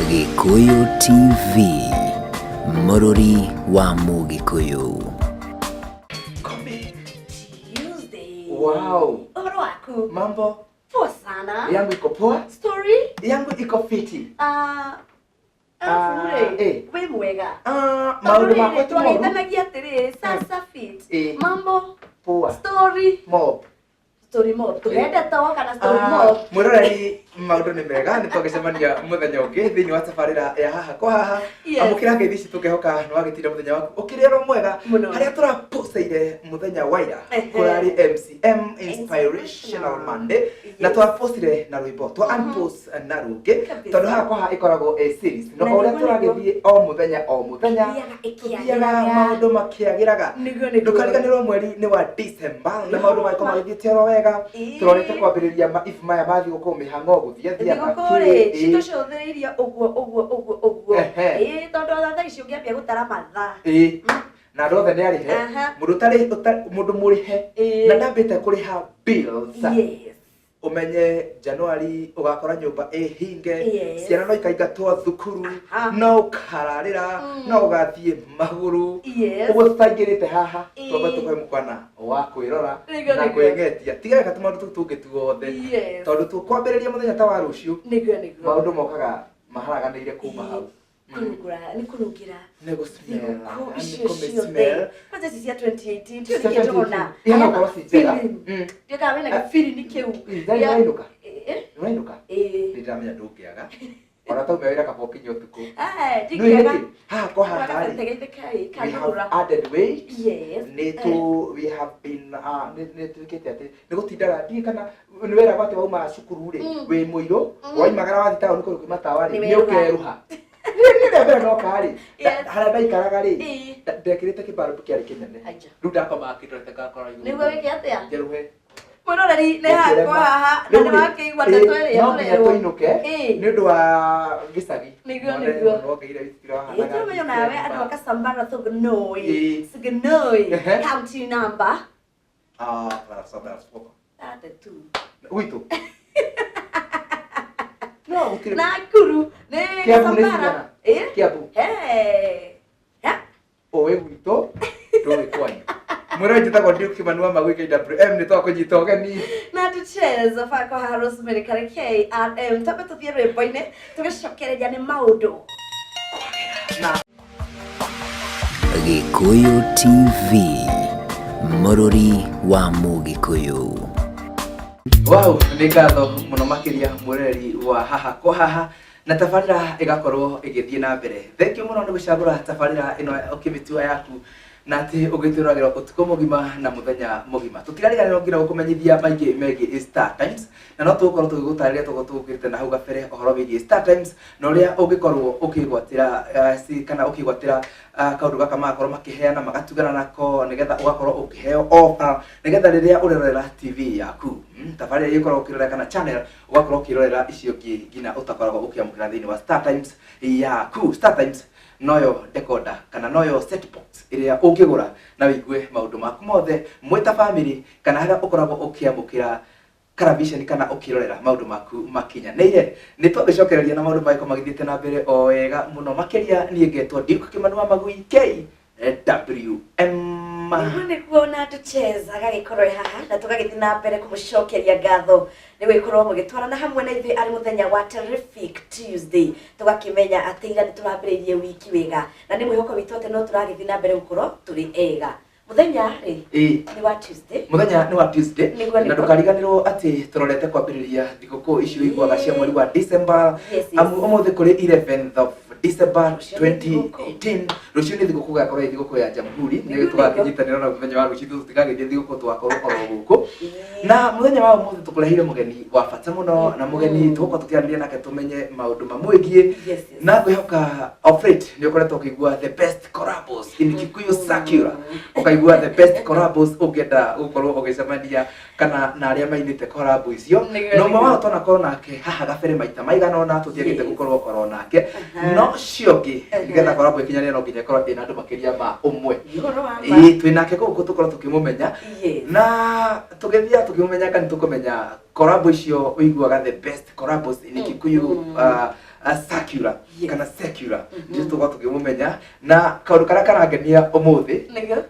Gĩkũyũ TV, mũrũri wa Mũgĩkũyũ. Tuesday. Wow. Ũhoro waku? Mambo Poa sana. yangu iko poa, Story? yangu iko fiti. Ah, Ah, arabu rĩ, eh. wĩ mwega. Ah, maũndũ makwa ti moru. Twageithanagia atĩrĩrĩ, sasa fit. Eh. Mambo, Poa. story, Mob. story mob. Tũhende to kana story Ah, mob. mwĩroreri maũndũ nĩ mega nĩ twagĩcemania mũthenya ũngĩ thĩinĩ wa tabarĩra ya haha kwa haha. Yes. Amũkĩra ngeithi ici tũkehoka nĩ wagĩtinda mũthenya waku ũkĩrĩ oro mwega. Mũno. Harĩa tũrapoceire mũthenya wa ira Ehe. kũrarĩ MCM Inspirational Monday na Yes. twapostire na rwĩmbo twa unpost na rũngĩ Kabisa. tondũ haha kwa haha ĩkoragwo ĩ series no Na o ũrĩa nĩguo tũragĩthiĩ o mũthenya o mũthenya Ĩthiaga tũthiaga ĩkĩagĩraga. maũndũ makĩagĩraga. Nĩguo nĩguo. Ndũkariganĩrwo mweri nĩ wa December na maũndũ magĩkorwo magĩthiĩte oro wega. Ĩĩ. Tũrorete kwambĩrĩria maibu maya ma thigũkũ mĩhang'o gũthiathia Thigũkũ rĩ, citũcũthĩrĩirie ũguo ũguo ũguo ũguo. Ehe. Ĩĩ, tondũ ona thaa ici ũngĩambia gũtara mathaa. Ĩĩ, na andũ othe nĩ arĩhe. Aha. Mũndũ ũtarĩ mũndũ mũrĩhe Ĩĩ. na ndambĩte kũrĩha bills. Yes. Ũmenye Januari ũgakora nyũmba ĩhinge. Yes. Ciana no ikaingatwo thukuru. Aha. No ũkararĩra. No ũgathiĩ magũrũ. Yes. Ũguo tũtaingĩrĩte haha Ĩĩ. twamba tũkwe mũkana wa kwĩrora Nĩguo, na nĩguo. kwĩng'etia tiga tũmaũndũ tũu tũngĩ tuothe. Yes. Tondũ tũkwambĩrĩria mũthenya ta wa rũciũ Nĩguo nĩguo. maũndũ mokaga maharaganĩire kuma hau. Kũnungũra, nĩ kũnungĩra. Nĩ gũsmell. Thigũkũ Nĩ icio kũmĩ-smell. ciothe. Kwanza ici cia 2018 Cia tiũĩ nĩkĩ ndĩrona. 2018. Ihana gũkorwo ci njega. Ndiũĩ kana wĩna gĩbirini kĩu. Ĩ, ndarĩ ũrainũka? Eh? Nĩũrainũka? Ĩĩ. Nĩ ndĩramenya ndũngĩaga ona tauma wĩra kaba ũkinye ũtukũ. Eh, Nĩ ndingĩaga. nĩkĩ? Haha kwa haha rĩ, Gategeithekai, we have kanũra. added weight. Yes. Nĩ tũ we have been nĩ nĩ tuĩkĩte atĩ nĩ gũtindaga ndiũĩ kana nĩ weragwo atĩ wauma cukuru rĩ wĩ mũirũ waimagara wathiĩ taũni kũrĩa kwĩ matawa rĩ Nĩ nĩ werũha. ũkerũha. Niĩ niĩ rĩa mbere ndoka rĩ Yes. harĩa ndaikaraga rĩ Ĩĩ. ndekĩrĩte kĩbarũbu kĩarĩ kĩnene. Aja. Rĩu ndakomaga kĩndorete ngakora igũrũ. Nĩguo wĩke atĩa? Njerũhe. Mwĩroreri nĩ hakwa haha na Rĩu nĩ rĩ, wakĩigua ndeto ĩrĩa no nginya tũrerwo. tũinũke Ĩĩ. nĩ ũndũ wa gĩcagi. Nĩguo, Mone nĩguo. nongeire wiki Ĩĩ, tũmenye nawe andũ a Kasambara Thugnoi. Ĩĩ. Thugnoi. Ehe. County number Ah, barabara. 32. Gwitũ. No, gũtirĩ. Nakuru nĩ Kiambu nĩ Kasambara. cigana? Ĩĩ. Kiambu. Hey. Ha? Ũĩ gwitũ, ndũĩ kwanyu. Mwĩrore njĩtagwo Duke Kimani wa Magui KWM nĩ twakũnyita ũgeni. Na tucheza bako haha Rosemary Kare KRM twambe tũthiĩ rwĩmbo-inĩ tũgĩcokereria nĩ maũndũ. Na Gĩkũyũ TV, mũrũri wa Mũgĩkũyũ. Wow, nĩ ngatho mũno makĩria mwĩroreri wa haha kwa haha na tabarĩra ĩgakorwo ĩgĩthiĩ na mbere. Thank you mũno nĩ gũcagũra tabarĩra ĩno ũkĩmĩtua yaku na atĩ ũgĩtwĩroragĩra ũtukũ mũgima na mũthenya mũgima. Tũtirariganĩrwo nginya gũkũmenyithia maingĩ megiĩ Star Times na no tũgũkorwo tũgĩgũtarĩria tũgũkorwo tũgũkĩrĩte na hau gabere ũhoro wĩgiĩ Star Times na ũrĩa ũngĩkorwo ũkĩgwatĩra kana ũkĩgwatĩra kaũndũ gaka magakorwo makĩheana magatugana nako nĩgetha ũgakorwo ũkĩheo offer nĩgetha rĩrĩa ũrerorera TV yaku tabarĩra iria ũkoragwo ũkĩrorera kana channel ũgakorwo ũkĩrorera icio ingĩ nginya ũtakoragwo ũkĩamũkĩra thĩinĩ wa Star Times yaku. Star Times noyo decoder kana noyo set box ĩrĩa ũngĩgũra na wĩigue maũndũ maku mothe mwĩ ta family kana harĩa ũkoragwo ũkĩamũkĩra karaviceni kana ũkĩrorera maũndũ maku makinyanĩire. Nĩ twagĩcokereria na maũndũ magĩkorwo magĩthiĩte na mbere o wega mũno makĩria niĩ ngetwo Duke Kimani wa Magui KWM. Nĩguo nĩguo na tucheza agagĩkorwo ĩ haha na tũgagĩthiĩ na mbere kũmũcokeria ngatho nĩ gũgĩkorwo mũgĩtwarana hamwe na ithuĩ arĩ mũthenya wa Terrific Tuesday tũgakĩmenya atĩ ira nĩ tũrambĩrĩirie wiki wega na nĩ mwĩhoko witũ atĩ no tũragĩthiĩ na mbere gũkorwo tũrĩ ega. Mũthenya rĩ Ĩĩ. nĩ wa Tuesday. Mũthenya nĩ wa Tuesday. Nĩguo, Na nĩguo. ndũkariganĩrwo atĩ tũrorete kwambĩrĩria thigũkũ icio iguaga cia mweri wa December. Yes, yes. Amu ũmũthĩ kũrĩ 11th of December Rũciũ nĩ thigũkũ. 2018 rũciũ nĩ thigũkũ gũgakorwo ĩ thigũkũ ya Jamhuri. Nĩ Nĩguo, tũgakĩnyitanĩra na mũthenya wa rũciũ tũtigagĩthiĩ thigũkũ tũgakorwo oro gũkũ. Na mũthenya wa ũmũthĩ tũkũreheire mũgeni wa bata mũno na mũgeni tũgũkorwo tũkĩaranĩria nake tũmenye maũndũ mamwĩgiĩ. Yes, yes. Na ngwĩhoka of late nĩ ũkoretwo ũkĩigua the best collabos in Kikuyu Circular. Ũkaigua the best collabos ũngĩenda gũkorwo ũgĩcemania kana na arĩa mainĩte collab icio. Nĩguo, Na ũmwe nĩguo. wao twanakorwo nake haha gabere maita maigana ũna tũtiagĩte Yes. gũkorwo oro nake. Aha. No ũcio ũngĩ Aha. nĩgetha collab ĩkinyanĩre no nginya ĩkorwo ĩna andũ makĩria ma ũmwe. Ũhoro wa ma. Ĩĩ twĩ nake gũkũ tũkorwo tũkĩmũmenya. Yes. Na tũgĩthiaga tũkĩmũmenya kana nĩtũkũmenya collab icio ũiguaga the best collabos in Kikuyu. Circular kana secular ndio tũgwa tũkĩmũmenya na kaũndũ karĩa karangenia ũmũthĩ. Nĩguo.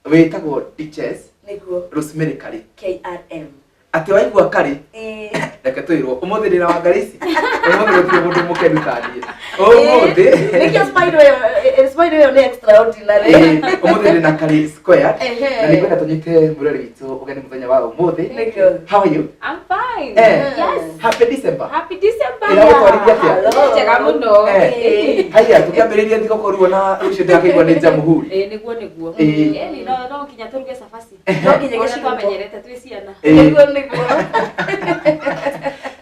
Wĩtagwo Duchess Nĩguo. Rosemary Kari. KRM. Atĩ waigua Kari, Ĩĩ. reke twĩrwo ũmũthĩ ndĩna Wangari ici, ũmũthĩ gũtirĩ mũndũ mũkenu ta niĩ ũmũthĩ. Nĩkĩo smile ĩyo, smile ĩyo nĩ extraordinary. Ĩĩ, ũmũthĩ ndĩna Kari Square Ehe. na nĩngwenda tũnyite mũrori witũ ũgeni mũthenya wa ũmũthĩ. Nĩguo. How are you? I'm fine. Eh. Yes. Happy December. Happy December. Ĩragũtwarithia atĩa? Hello. Njega mũno. Eh. Haya, tũkĩambĩrĩria thigũkũ ruo na rũciũ ndĩrakĩigua nĩ Jamhuri. Ĩĩ, nĩguo nĩguo. Ĩĩ. Ĩni no nginya tũruge cabaci. No nginya Ũrĩa gĩcungo. twamenyerete twĩ ciana. Ĩĩ. Nĩguo nĩguo.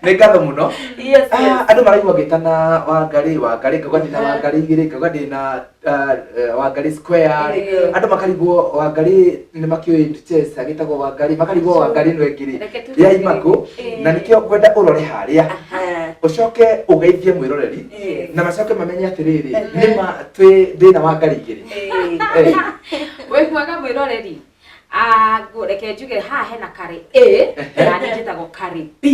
Nĩ ngatho mũno. Yes, Ah, yes. andũ maraigua ngĩtana Wangari, Wangari, ngauga ndĩna Wangari igĩrĩ, ngauga ndĩna Wangari Square. Nĩguo. Andũ makarigwo Wangari nĩ makĩũĩ Duchess agĩtagwo Wangari, makarigwo Wangari ĩno ĩngĩ rĩ Reke tuge ya imakũ. Ĩĩ. Na nĩkĩo ngwenda ũrore harĩa, Aha. ũcoke ũgeithie mwĩroreri Yes. na macoke mamenye atĩrĩrĩ, Ehe. nĩma twĩ ndĩna Wangari igĩrĩ. Ĩĩ. Eh, Wĩ mwega mwĩroreri. Ah, reke njuge haha hena Kari A na niĩ njĩtagwo Kari B.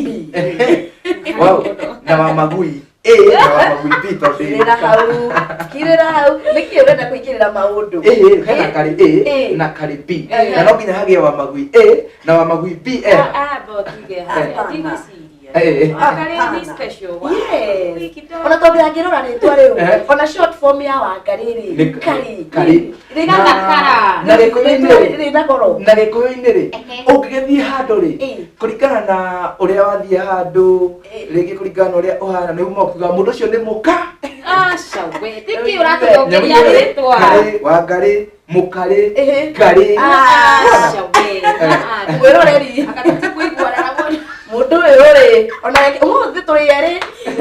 Wow, na wa magui A na wa magui B tondũ Kirĩra hau. Kirĩra hau. Nĩkĩ ũrenda kũingĩrĩra maũndũ? Ĩĩ, hena Kari A Ĩĩ. na Kari B, Ehe. na no nginya hagĩe wa magui A na wa magui B eh. Ah, bo tuge Hapana. ndigwĩciria. Eh. Wangari nĩ special. Yes. Wiki ndo- Ona tondũ angĩrora rĩtwa rĩu, Eh. ona short form ya Wangari rĩ, Nĩ- Kari. Kari. Rĩgathakara. Na gĩkũyũ-inĩ rĩ, Rĩna goro. na gĩkũyũ-inĩ rĩ, ũngĩgĩthiĩ handũ rĩ, Ĩĩ. kũringana na ũrĩa wathiĩ handũ, Ĩĩ. rĩngĩ kũringana na ũrĩa ũhana, nĩ uma ũkiuga mũndũ ũcio nĩ mũka. Aca we, nĩkĩ ũratũthũkĩria rĩtwa? Karĩ, Wangari, mũkarĩ, Ĩhĩ. ngarĩ. Aca we. Mwĩroreri. Akatũtikuiguana na mũndũ. Mũndũ ũyũ rĩ, ona ũmũthĩ tũrĩ erĩ,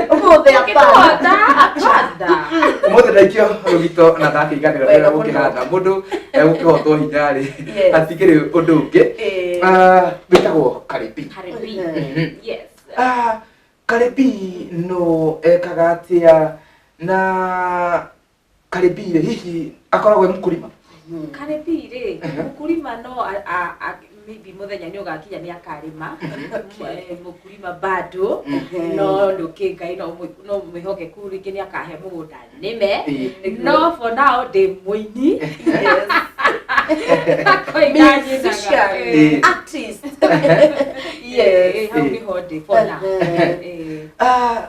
ũmũthĩ hapana. Ũngĩtũhota, hapana. Ũmũthĩ ndaikio rũgito na ndakĩiganĩra Wega ũrĩa mũno. gũkĩhana mũndũ egũkĩhotwo hinya rĩ, Yes. hatikĩrĩ ũndũ ũngĩ. Ĩĩ. Ah, wĩtagwo Karibi. Karibi. Mhm. Yes. Ah, Karibi no ekaga atĩa na Karibi rĩ hihi akoragwo e mũkũrima? Karibi rĩ, mũkulima no maybe mũthenya nĩ ũgakinya nĩ akarĩma. Mũkulima bado no ndũkĩ Ngai no mwĩhokeku rĩngĩ nĩ akahe mũgũnda nĩme. Ĩĩ. No for now ndĩ mũini. Yes. Koina Musician. Ĩĩ. Artist. Yes. Hau nĩho ndĩ for now. Ehe. Ah,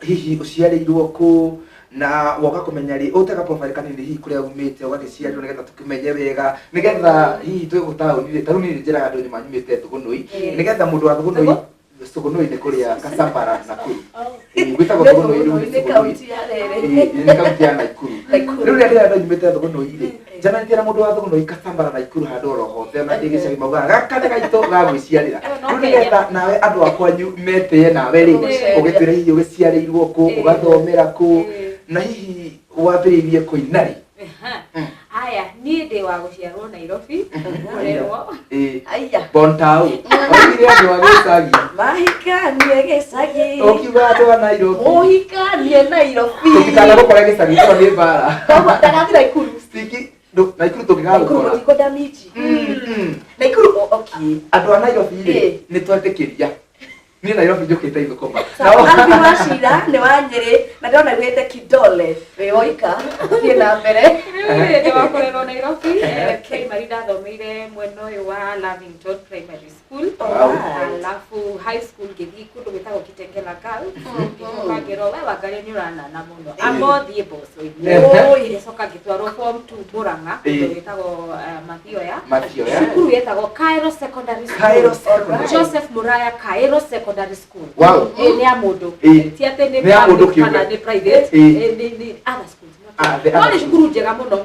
hihi ũciarĩirwo kũ na woka kũmenya rĩ, ũtega profile kanini hihi kũrĩa umĩte ũgagĩciarĩrwo nĩgetha tũkĩmenye wega, nĩgetha hihi twĩ gũkũ taũni rĩ, ta rĩu niĩ njĩraga andũ nyuma nyumĩte Thũgũnũi, nĩgetha mũndũ wa Thũgũnũi, Thũgũnũi nĩ kũrĩa Kasambara Nakuru. Ĩĩ, gwĩtagwo Nĩ Thũgũnũi rĩu Thũgũnũi, nĩ nĩ Thũgũnũi. kaunti ya rĩrĩ. Ĩĩ, nĩ kaunti ya Naikuru. Naikuru. Rĩu rĩrĩa ndĩrenda nyumĩte Thũgũnũi rĩ, njamanĩtie na mũndũ wa Thũgũnũi Kasambara Naikuru handũ oro hothe, ona ndĩ gĩcagi maugaga gaka nĩ gaitũ ga gwĩciarĩra. Ĩyo no Rĩu Kenya. nĩgetha nawe andũ a kwanyu metĩe nawe rĩ, Ĩĩ. ũgĩtwĩre hihi ũgĩciarĩirwo kũ, Ĩĩ. ũgathomera kũ, Ĩĩ. na hihi wambĩrĩirie kũina rĩ? Haya, niĩ ndĩ wa gũciarwo Nairobi, kũrerwo. Ĩĩ. Aya. Bontau oigire andũ a gĩcagi. Mahikanie gĩcagi. Ũkiuga andũ a Nairobi. Mũhikanie Nairobi. Tũtikana gũkora gĩcagi tondũ nĩ mbara. Koguo ndagathi Naikuru. Stiki Naikuru Naikuru tũngĩgagũkora. mũtikwenda miji. Naikuru okay. Andũ a Nairobi rĩ, Ĩĩ. nĩ twetĩkĩria niĩ Nairobi njũkĩte ithũkũma. Sawa, Albi wa Cira nĩ wa Nyĩrĩ na ndĩrona wĩte Kidole wĩ woika, thiĩ na mbere. Rĩu ndĩ wa kũrerwo Nairobi. Primary ndathomeire mwena ũyũ wa Lavington Primary School. Alright. Alafu high school ngĩthiĩ kũndũ gwĩtagwo Kitengela Girls. Ngĩcoka ngĩrwo we Wangari nĩ ũranana mũno. Amba ũthiĩ mboco-inĩ. Oi. Ngĩcoka ngĩtwarwo form 2 Murang'a kũndũ gwĩtagwo Mathioya. Mathioya. Cukuru yetagwo Cairo Secondary School. Cairo Secondary. Joseph Muraya Cairo Secondary School. Wow. Ĩĩ, nĩ ya mũndũ. Ĩĩ. Ti atĩ nĩ Nĩ ya mũndũ public kĩũmbe. kana nĩ private. Ĩĩ. Ĩĩ, nĩ other schools. Ah, the No other nĩ cukuru njega mũno.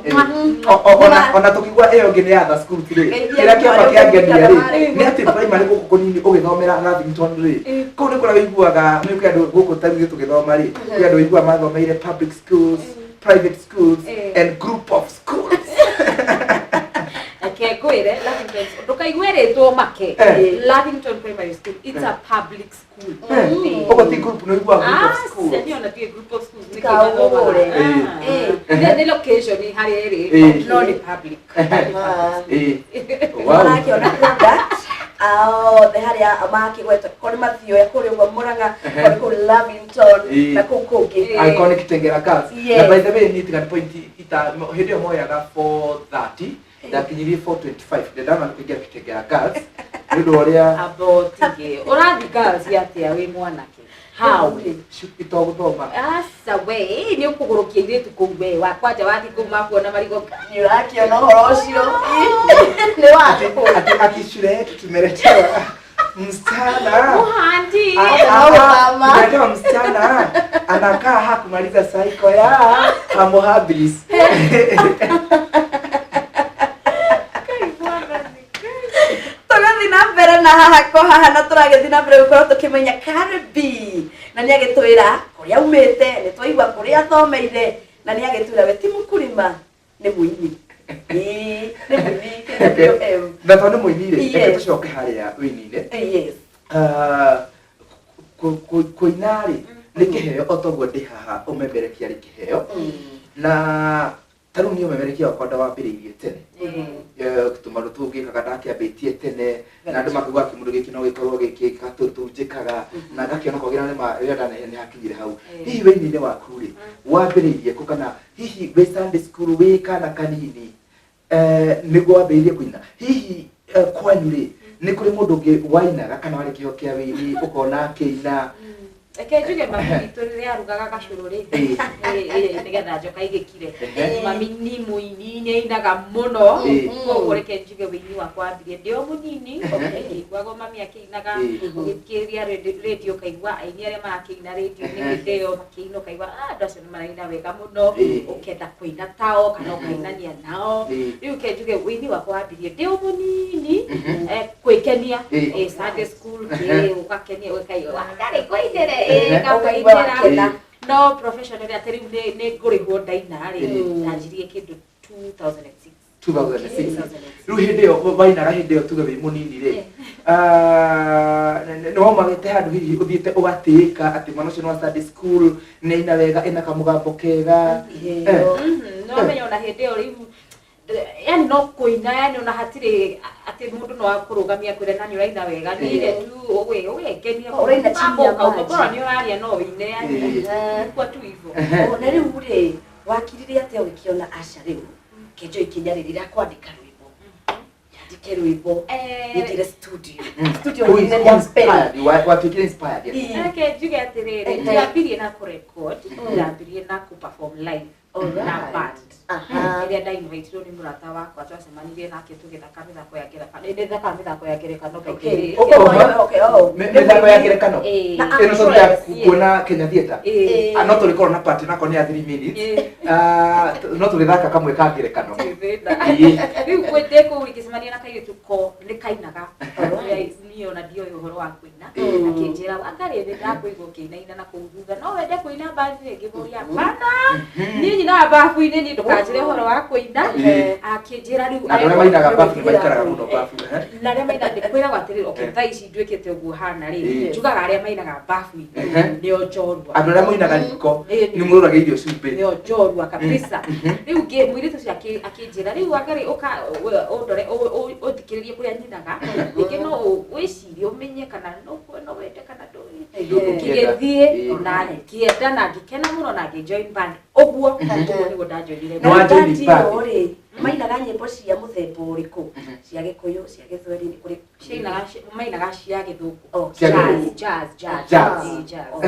Ona tũkigua ĩyo ĩngĩ nĩ ya other schools rĩ, Geithia kĩrĩa kĩamba andũ arĩa kĩangenia rĩ ũrĩa nĩ atĩ primary gũkũ kũnini ũgĩthomera Lavington rĩ, kũu nĩ kũrĩa wĩiguaga nĩ kwĩ andũ gũkũ ta ithuĩ tũgĩthoma rĩ, kwĩ andũ wĩiguaga mathomeire public schools, private schools and group of schools. Reke ngwĩre Lavington ndũkaigue rĩtwo make. Lavington Primary School, it's a public school. Ũguo ti group, nĩ ũiguaga group of Ah, schools. niĩ ona ndiũĩ group of schools nĩkĩ Ndũkaũgũre. mathomaga. Nĩ location harĩa ĩrĩ, Ĩĩ. no nĩ public. Ĩĩ. Wow. Marakĩona product. Othe harĩa makĩgwetwo, korwo nĩ Mathioya kũrĩa ũguo Mũrang'a, korwo nĩ kũu Lavington na kũu kũngĩ. Angĩkorwo nĩ Kitengela Girls. Yes. Na by the way, niĩ tiga nĩ point ita hĩndĩ ĩyo moyaga 4:30, ndakinyirie 4:25, ndendana nĩ kũingĩra Kitengela Girls nĩ ũndũ wa ũrĩa Abotige ũrathi girls atĩa wĩ mwanake? How? To gũthoma. Aca we, nĩ ũkũgũrũkia airĩtu kũu we wa kwanja wathiĩ kũu makuona marigo. Nĩ ũrakĩona ũhoro ũcio nĩ Ati, wa ati shule yetu tumeletewa msichana. Muhandi. Ah, No gũthama. Tumeletewa msichana anakaa hakumaliza cycle ya Homo habilis. Tũgathiĩ na mbere na haha ko haha na tũragĩthiĩ na mbere gũkorwo tũkĩmenya Cardi na nĩ agĩtwĩra kũrĩa aumĩte, nĩ twaigua kũrĩa athomeire, na nĩ agĩtwĩra we ti mũkulima, nĩ mũini. Ĩĩ, nĩ mũini KWM. Na tondũ nĩ mũini rĩ, reke tũcoke harĩa wĩini-inĩ. Ah, kũina rĩ nĩ kĩheo, o toguo ndĩ haha ũmemerekia rĩ kĩheo, na ta rĩu niĩ ũmemerekia wakwa ndawambĩrĩirie tene. Tũmaũndũ tũu ngĩkaga ndakĩambĩtie tene na andũ makauga kĩmũndũ gĩkĩ no gĩkorwo gĩkĩka tũu njĩkaga na ngakĩona kwagĩra nĩ ma rĩrĩa ndanehe nĩ hakinyire hau. Hihi wĩini-inĩ waku rĩ wambĩrĩirie kũ, kana hihi wĩ Sunday school wĩ kana kanini nĩguo wambĩrĩirie kũina? Hihi kwanyu rĩ nĩ kũrĩ mũndũ ũngĩ wainaga kana warĩ kĩheo kĩa wĩini ũkona akĩina? Reke njuge, mami witũ rĩrĩa arugaga gacũrũ rĩ, nĩgetha njoka igĩkire, mami ni mũini, nĩ ainaga mũno. Koguo reke njuge wĩini wakwa wambirie ndĩ o mũnini, ngĩiguagwo mami akĩinaga. Ũgĩthikĩrĩria rĩndiũ ũkaigua aini arĩa marakĩina rĩndiũ-inĩ hĩndĩ ĩyo makĩina, ũkaigua, "Ah, andũ acio nĩ maraina wega mũno." Ũkenda kũina tao kana ũkainania nao. Rĩu ke njuge wĩini wakwa wambirie ndĩ o mũnini, gwĩkenia. Sunday school kĩ ũgakenia, ũkaigua ndarĩ kũinĩre, Ũkaigua ngakũinĩra. Wakena. No professionally atĩ rĩu nĩ ngũrĩhwo ndaina rĩ, ndanjirie kĩndũ 2006. 2006. Rĩu hĩndĩ ĩyo wainaga, hĩndĩ ĩyo tuge wĩ mũnini rĩ, ah, nĩ waumagĩte handũ hihi ũthiĩte ũgatĩĩka atĩ mwana ũcio nĩ wa Sunday school, nĩ aina wega, ena kamũgambo kega? Iheo. No menya ona hĩndĩ ĩyo rĩu yani no kũina, yani ona hatirĩ atĩ mũndũ no akũrũgamia kwĩre nani ũraina wega, nĩ ile tu ũgekenia. Oh, ũraina chini ya maji. Bora nĩ ũraria no ũine yani. Kwa tu hivyo. Oh, na rĩu rĩ wakirire atĩa ũgĩkĩona aca rĩu kenjo ikinya rĩrĩ rĩa kwandĩka rwĩmbo, nyandĩke rwĩmbo, nyingĩre studio, studio Who is nene ya Spain? inspired? Watuĩkire inspired, yes. Reke njuge atĩrĩrĩ, ndiambirie na kũrecord, ndambirie na kũ-perform live na band ĩrĩa ndainvitirwo nĩ mũrata wakwa twacemanirie nake tũgĩthaka mĩthako ya ngerekano. Nĩ thakaga mĩthako ya ngerekano kaingĩ. Okay, oh. Mĩthako ya ngerekano Ĩĩ. Na ĩno tũthiaga actress. kuona Kenya Theatre. Ĩĩ. Ah, no tũrĩkorwo na party nako nĩ ya 3 minutes. Ah, no tũrĩthaka kamwe ka ngerekano. Rĩu ndĩ kũu ngĩcemania na kairĩtu ko nĩ kainaga, niĩ ona ndioĩ ũhoro wa kũina. Akĩnjĩra, "Wangarĩ, nĩ ndakũigua ũkĩinaina na kũu thutha, no wende kũina bandi?" Ngĩmũria, "Bana, niĩ nyinaga babu-inĩ, niĩ ndũkanjĩre ũhoro wa kũina." Akĩnjĩra rĩu Na andũ arĩa mainaga babu nĩ maikaraga mũno babu, eh? Na arĩa maina kwĩragwo atĩrĩrĩ, okay, thaa ici nduĩkĩte ũguo hana rĩ, njugaga arĩa mainaga babu-inĩ nĩo njorua. Andũ arĩa moinaga riko nĩ mũrũraga irio cumbĩ. Nĩo njorua kabisa. Rĩu mũirĩtu ũcio akĩnjĩra, "Rĩu Wangarĩ, ũka ũndore, ũthikĩrĩrie kũrĩa nyinaga, rĩngĩ no wĩcirie ũmenye kana no wende kana ndũĩ." Ndũngĩenda. Ngĩgĩthiĩ na ngĩenda na ngĩkena mũno na ngĩjoin band ũguo. Ũguo nĩguo ndajoinire. Nĩ Na wa join band band. ĩyo rĩ mainaga nyĩmbo cia mũthemba ũrĩkũ? Cia Gĩkũyũ, cia Gĩthweri, nĩ kũrĩ? Mainaga cia Gĩthũngũ. Oh, Cia Jazz, Gĩthũngũ. jazz, jazz. Jazz. Ĩĩ, jazz. Oh.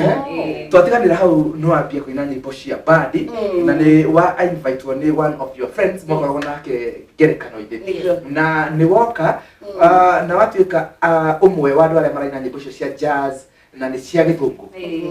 Twatiganĩra hau nĩ wambia kũina nyĩmbo cia bandi na nĩ wa invitewo nĩ one of your friends mwakoragwo nake ngerekano-inĩ. Nĩguo. Na nĩ woka, ah, na watuĩka, ah, ũmwe wa andũ arĩa maraina nyĩmbo icio cia jazz na nĩ cia Gĩthũngũ.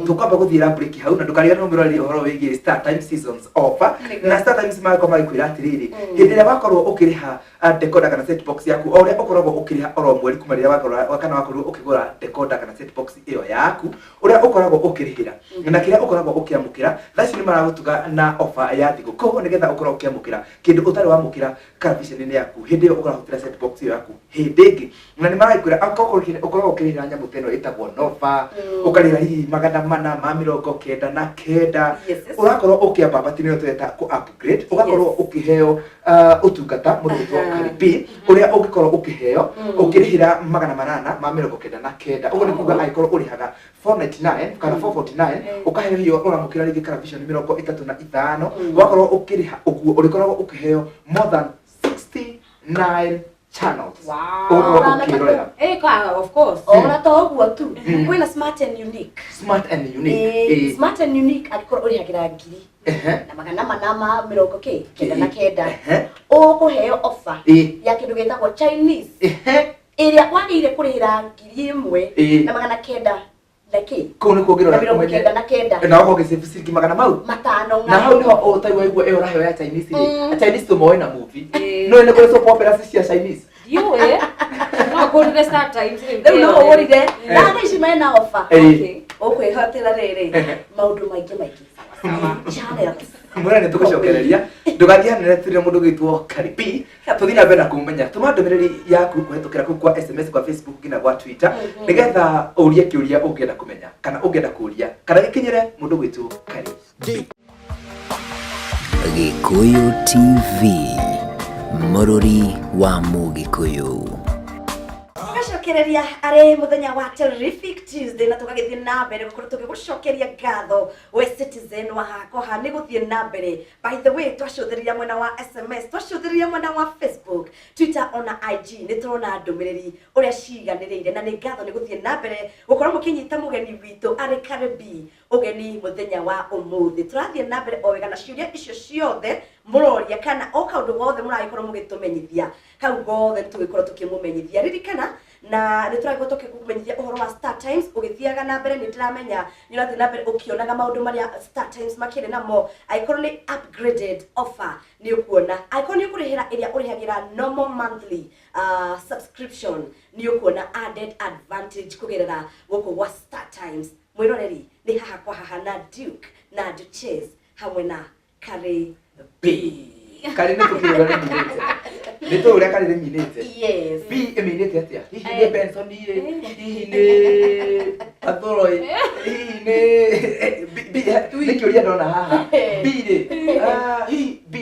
Tũkwamba gũthiĩra break hau na ndũkariganĩrwo mwĩroreri ũhoro wĩgiĩ Star Times seasons offer. Na Star Times magakorwo magĩkwĩra atĩrĩrĩ, hĩndĩ ĩrĩa wakorwo ũkĩrĩha, ah, decoder kana set box yaku, o ũrĩa ũkoragwo ũkĩrĩha oro mweri kuma rĩrĩa wagũra kana wakorirwo ũkĩgũra decoder kana set box ĩyo yaku, ũrĩa ũkoragwo ũkĩrĩhĩra na kĩrĩa ũkoragwo ũkĩamũkĩra, thaa ici nĩ maragũtuga na offer ya thigũkũ nĩgetha ũkorwo ũkĩamũkĩra kĩndũ ũtarĩ wamũkĩra karabiceni-inĩ yaku hĩndĩ ĩyo ũrahũthĩra set box ĩyo yaku hĩndĩ ĩngĩ. Na nĩ maragĩkwĩra akorwo ũkoragwo ũkĩrĩhĩra nyamũ ta ĩno ĩtagwo Nova. Ũkarĩha hihi 499. Yes. Ũrakorwo ũkĩambambatia, nĩyo tũreta kũ upgrade, ũgakorwo ũkĩheo ũtungata mũndũ gwĩtwo Karibi, ũrĩa ũngĩkorwo ũkĩheo ũkĩrĩhĩra 899. Ũguo nĩ kuga angĩkorwo ũrĩhaga 499 kana 449, ũkaheo hiyo ũramũkĩra rĩngĩ television 35. Wakorwo ũkĩrĩha ũguo, ũrĩkoragwo ũkĩheo more than 69 channels. Wow. Ũgakorwo ũkĩrorera. Eh, of course. Ona to ũguo tu, kwĩna Smart and Unique. Smart and Unique. Smart and Unique, angĩkorwo ũrĩhagĩra ngiri na 499, ũkũheo offer ya kĩndũ gĩtagwo Chinese, ĩrĩa wagĩrĩire kũrĩhĩra 1,000 na 900 na kĩ Kũu nĩkuo na ũngĩrora 99. Na ũkorwo ũgĩsave ciringi magana mau 5. Na hau niho ũtaigua igua ĩyo ũraheo ya Chinese rĩ. Chinese tũmoĩ na movie. No nĩ kũrĩ soap operas cia Chinese. Ndiũĩ. No ngũrire Star Times rĩu. Rĩu no ũgũrire na thaa ici mena offer. Ũkwĩhotera rĩrĩ maũndũ maingĩ maingĩ, channels. Mwĩra nĩ tũgũcokereria, ndũgathiĩ hanene, tũrĩ mũndũ gwĩtwo Karibi, tũthiĩ na mbere na kũmenya. Tũma ndũmĩrĩri yaku kũhetũkĩra kũu kwa SMS, kwa Facebook nginya gwa Twitter, nĩgetha ũrie kĩũria ũngĩenda kũmenya kana ũngĩenda kũria kana gĩkinyĩre mũndũ gwĩtwo Karibi. Gĩkũyũ TV, mũrũri wa Mũgĩkũyũ. Tũgacokereria arĩ mũthenya wa Terrific Tuesday, na tũgagĩthiĩ na mbere gũkorwo tũgĩgũcokeria ngatho we citizen wa hakoha nĩ gũthiĩ na mbere. By the way, twacũthĩrĩria mwena wa SMS, twacũthĩrĩria mwena wa Facebook, Twitter ona IG, nĩ tũrona ndũmĩrĩri ũrĩa ciganĩrĩire, na nĩ ngatho nĩ gũthiĩ na mbere gũkorwo mũkĩnyita mũgeni witũ arĩ Karibi ũgeni mũthenya wa ũmũthĩ. Tũrathiĩ na mbere o wega na ciũria icio ciothe mũroria, kana o kaũndũ gothe mũragĩkorwo mũgĩtũmenyithia, kau gothe nĩ tũgĩkorwo tũkĩmũmenyithia. Ririkana na nĩ tũragĩkorwo tũkĩkũmenyithia ũhoro wa Star Times ũgĩthiaga na mbere. Nĩ ndĩramenya nĩ ũrathiĩ na mbere ũkĩonaga maũndũ marĩa Star Times makĩrĩ namo. Angĩkorwo nĩ upgraded offer nĩ ũkuona, angĩkorwo nĩ ũkũrĩhĩra ĩrĩa ũrĩhagĩra normal monthly subscription, nĩ ũkuona added advantage kũgerera gũkũ gwa Star Times. Mwĩroreri, nĩ haha kwa haha na Duke na Duchess hamwe na Kari B Kari, nĩ tũkĩũra nĩ minĩte, nĩ tũĩ ũrĩa Kari nĩ minĩte. Yes. B ĩminĩte atĩa? Hihi nĩ Benson ĩ, hihi nĩ Athoro ĩ, hihi nĩ B? B nĩ kĩũria ndona haha. B rĩ, hihi B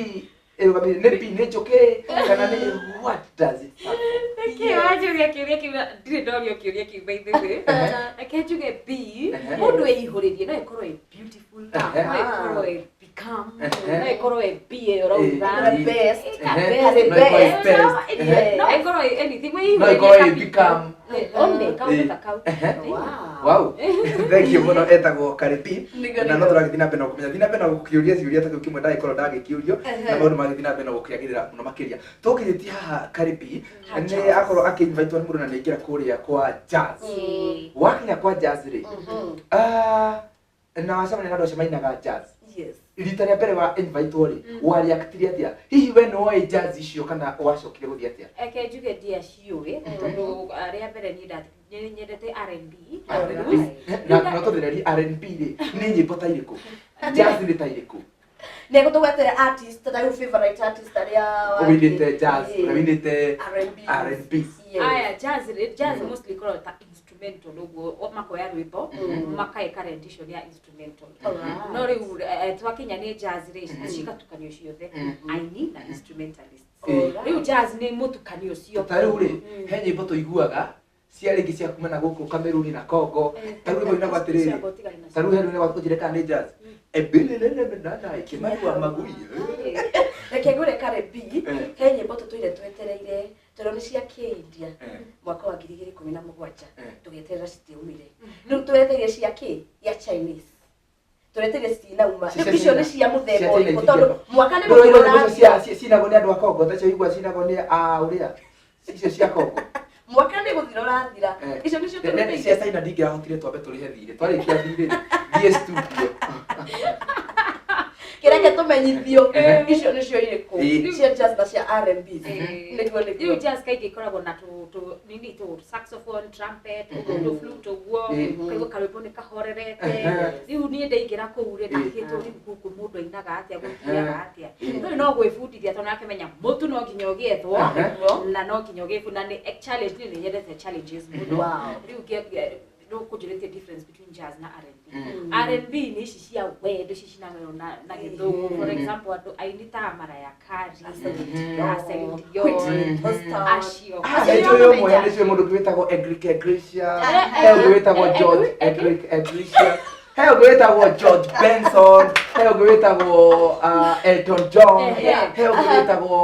ĩrũgamĩrĩire nĩ B nĩ njũkĩ kana nĩ what does it stand for? Nĩkĩ wanjũria kĩũria kĩu na ndirĩ ndorio kĩũria kĩu, by the way? Reke njuge B, mũndũ ĩihũrĩrie, no ĩkorwo ĩ beautiful, no ĩkorwo ĩ become, no ĩkorwo ĩ B ĩyo ũrauga. The best. Ĩka No ĩkorwo ĩ best. best. No ĩkorwo ĩ anything. No ĩkorwo ĩ become. One kaũndũ ta kau. Wow. Wow, thank you mũno. Etagwo Karibi. Nĩguo, Na no nĩguo. tũragĩthiĩ na mbere na kũmenya, thiĩ na mbere na gũkĩũria ciũria ta kĩu kĩmwe ndagĩkorwo ndagĩkĩũrio, na maũndũ magĩthiĩ na mbere na gũkĩagĩrĩra mũno makĩria. Tũkinyĩtie haha, Karibi nĩ akorwo akĩinvitwo nĩ mũndũ na nĩ aingĩra kũrĩa kwa jazz. Wakinya kwa jazz rĩ, na wacemania na andũ acio mainaga jazz, rita rĩa mbere wa invitwo rĩ, wareactire atĩa? Hihi we nĩ woĩ jazz icio kana wacokire gũthiĩ atĩa? Eke njuge ndiaciũĩ, tondũ rĩa mbere niĩ nĩ nyendete R&B na R&B. blues. Na no tũthĩrĩrie R&B rĩ, nĩ nyĩmbo ta irĩkũ? Jazz nĩ ta irĩkũ? Nĩ egũtũgwetera artist ta rĩu favorite artist arĩa Ũinĩte jazz, ũrĩa ũinĩte R&B. R&B. Yes. Aya, jazz rĩ, jazz mostly ĩkoragwo ta instrumental ũguo, makoya rwĩmbo makaĩka rendition ya instrumental. Alright. No rĩu twakinya nĩ jazz rĩ, cigatukanio ciothe, aini na instrumentalist. Rĩu jazz nĩ mũtukanio ũcio. Ta rĩu rĩ, he nyĩmbo tũiguaga cia rĩngĩ cia kuma na gũkũ Kameruni na Congo. Ta rĩu rwĩmbo inagwo atĩrĩrĩ, Ciakwa ũtigane nacio. ta rĩu he rwĩmbo ũnjĩre kana nĩ jazz, ebelelelemenana ĩkĩmarua magui. Reke ngũre Karibi, he nyĩmbo tũtũire twetereire tondũ nĩ cia kĩindia mwaka wa 2017, tũgĩeterera citiaumire. Rĩu twetereire cia kĩ ya Chinese, tũreteire citinauma. Rĩu icio nĩ cia mũthemba Cia China ũrĩkũ? Tondũ itingĩamba. mwaka nĩ Ndũraigua gũthira nyĩmbo icio ũrathira. cinagwo nĩ andũ a Congo, ta icio igua cinagwo nĩ a ũrĩa icio cia Congo. Mwaka nĩ gũthira ũrathira. Icio nĩcio Ne- cia tũrutĩire. China ndingĩrahotire, twambe tũrĩhe thirĩ, twarĩkia thirĩ thiĩ studio. Kĩreke tũmenyithio icio nĩcio irĩkũ, cia jazz na cia R&B. Nĩguo, Rĩu nĩguo. jazz kaingĩ ĩkoragwo na tũ tũ nini, tũ saxophone, trumpet, ũguo, tũ flute ũguo, ũkaigua karwĩmbo nĩ kahorerete. Rĩu niĩ ndaingĩra kũu rĩ, ndakĩtwo rĩu gũkũ mũndũ ainaga atĩa, gũthiaga atĩa? Rĩu no gwĩbundithia, tondũ nakĩmenya mũtu no nginya ũgĩethwo na no nginya ũgĩbu na nĩ challenge. Niĩ nĩ nyendete challenges mũno. Rĩu Ndũkũnjũrĩtie difference between jazz na R&B. Mm. R&B nĩ ici cia wendo, ici cinagĩrwo na gĩthũngũ. For Mm. example, andũ aini ta Mariah Carey, Celine Celine Dion, Dion, Whitney Houston. acio. Ah, Acio nĩ njũĩ ũmwe, ũmenya. nĩ njũĩ mũndũ ũngĩ wĩtagwo Enrique Iglesias, Aha. he ũngĩ wĩtagwo George Enrique Iglesias, he ũngĩ wĩtagwo George Benson, he ũngĩ wĩtagwo Elton John, Ehe. he ũngĩ wĩtagwo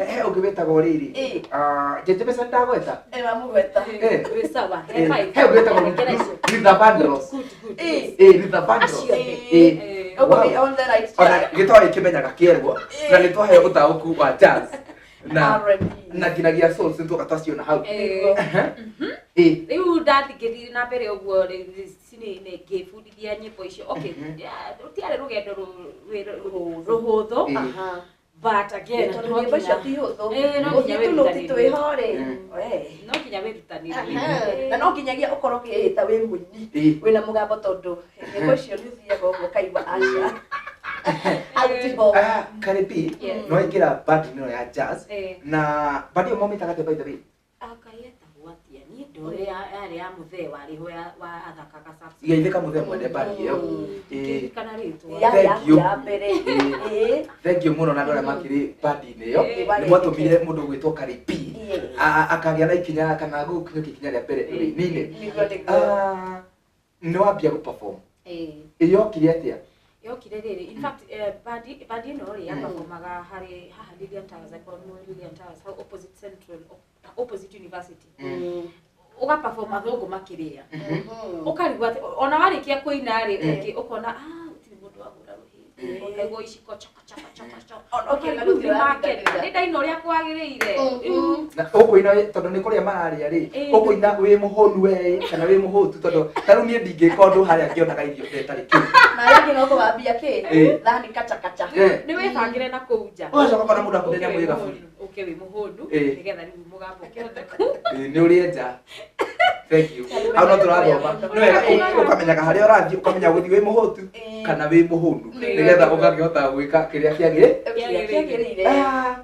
he ũngĩ wĩtagwo rĩrĩ Jeje Benson ndagweta. Ĩ, wamũgweta. Eh. Wĩ sawa, he Eh, five. he ũngĩ wĩtagwo Rekera icio. Luther Vandross. Good, good, Eh. yes. Eh, Luther Vandross. Acio. Eh. Eh. Ũguo Wow. we on the right Ona track. gĩtoĩ kĩmenyaga kĩerwo na nĩ twaheo ũtaũku wa jazz na R&B. na nginagia souls nĩ tuoka twaciona hau. Eh. Eh. Rĩu ndathi ngĩthiĩ na mbere ũguo cinĩ ngĩbundithia nyĩmbo icio. Okay, yeah, rũtiarĩ rũgendo rũhũthũ, Eh. Aha. but again, Tondũ no nyĩmbo icio nginya ti hũthũ. Eh, no nginya Gũthiĩ tũnũti wĩrutanĩrie. twĩho rĩ. Mm. We. No nginya wĩrutanĩrie. Aha. Na no nginyagia ũkorwo ũkĩĩta wĩ mũini Eh. wĩna mũgambo, tondũ nyĩmbo icio nĩ ũthiaga ũguo ũkaigua aca autiho. Ah, Karibi, Yes. no ingĩra band ĩno ya jazz Eh. na band ĩyo maumĩtaga atĩa, by the way? Akayetagwo atĩa? Niĩ ndorĩ yarĩ ya mũthee warĩho wa athakaga saxophone. Geithĩka mũthee mwene band ĩyo. Eh. Ngĩririkana rĩtwa. Yarĩ Thank yaku you. ya mbere. Ĩĩ. Thank you mũno na andũ arĩa makĩrĩ band-inĩ ĩyo. Eh. Nĩ mwatũmire mũndũ ũgwĩtwo Karibi Yes. akagĩa na ikinya kana gũkinyũkia ikinya rĩa mbere ũini-inĩ. Nĩguo, nĩguo. Ah, nĩ wambia gũ-perform. Eh. Ĩyokire atĩa? Yokire rĩrĩ, in fact, bandi ĩno rĩ yaperformaga harĩ haha Lilian Towers, akorwo nĩ Lilian Towers, hau opposite Central, opposite university. Ũgaperform athũngũ makĩrĩa, ũkarigwo atĩ ona warĩkia kũina rĩ, ũngĩ ũkona, ah, gũtirĩ mũndũ wahũra rũhĩ, ũkaigua iciko choko choko choko choko. Ona ũkĩona ũkarigwo rĩu gũtirĩ nĩmakena, ũrathingatĩra. nĩ ndaina ũrĩa kwagĩrĩire. Rĩu Na ũkũina tondũ nĩ kũrĩa mararĩa rĩ, Eh. ũkũina wĩ mũhũnu we kana wĩ mũhũtu? Tondũ ta rĩu niĩ ndingĩka ũndũ harĩa ngĩonaga irio ndetarĩ kĩu. Na arĩa angĩ no kũgambia kĩ Ĩĩ. thani kacha kacha. Eh. Nĩ wĩbangĩre na kũu nja. Ũgacoka ũkona mũndũ akũrĩa Ũke nyamũ wĩ ĩ gaburi. mũhũnu, ũke wĩ mũhũnu, Eh. nĩgetha rĩu mũgambo ũkĩhote Ĩ, nĩ ũrĩe nja. Thank you. Hau no tũrathoma. Nĩ wega ũkamenyaga harĩa ũrathiĩ, ũkamenya gũthiĩ wĩ mũhũtu Ĩĩ. kana wĩ mũhũnu, Nĩguo, nĩgetha nĩguo. ũgakĩhota gwĩka kĩrĩa kĩagĩrĩire. Kĩrĩa kĩagĩrĩire. Ah,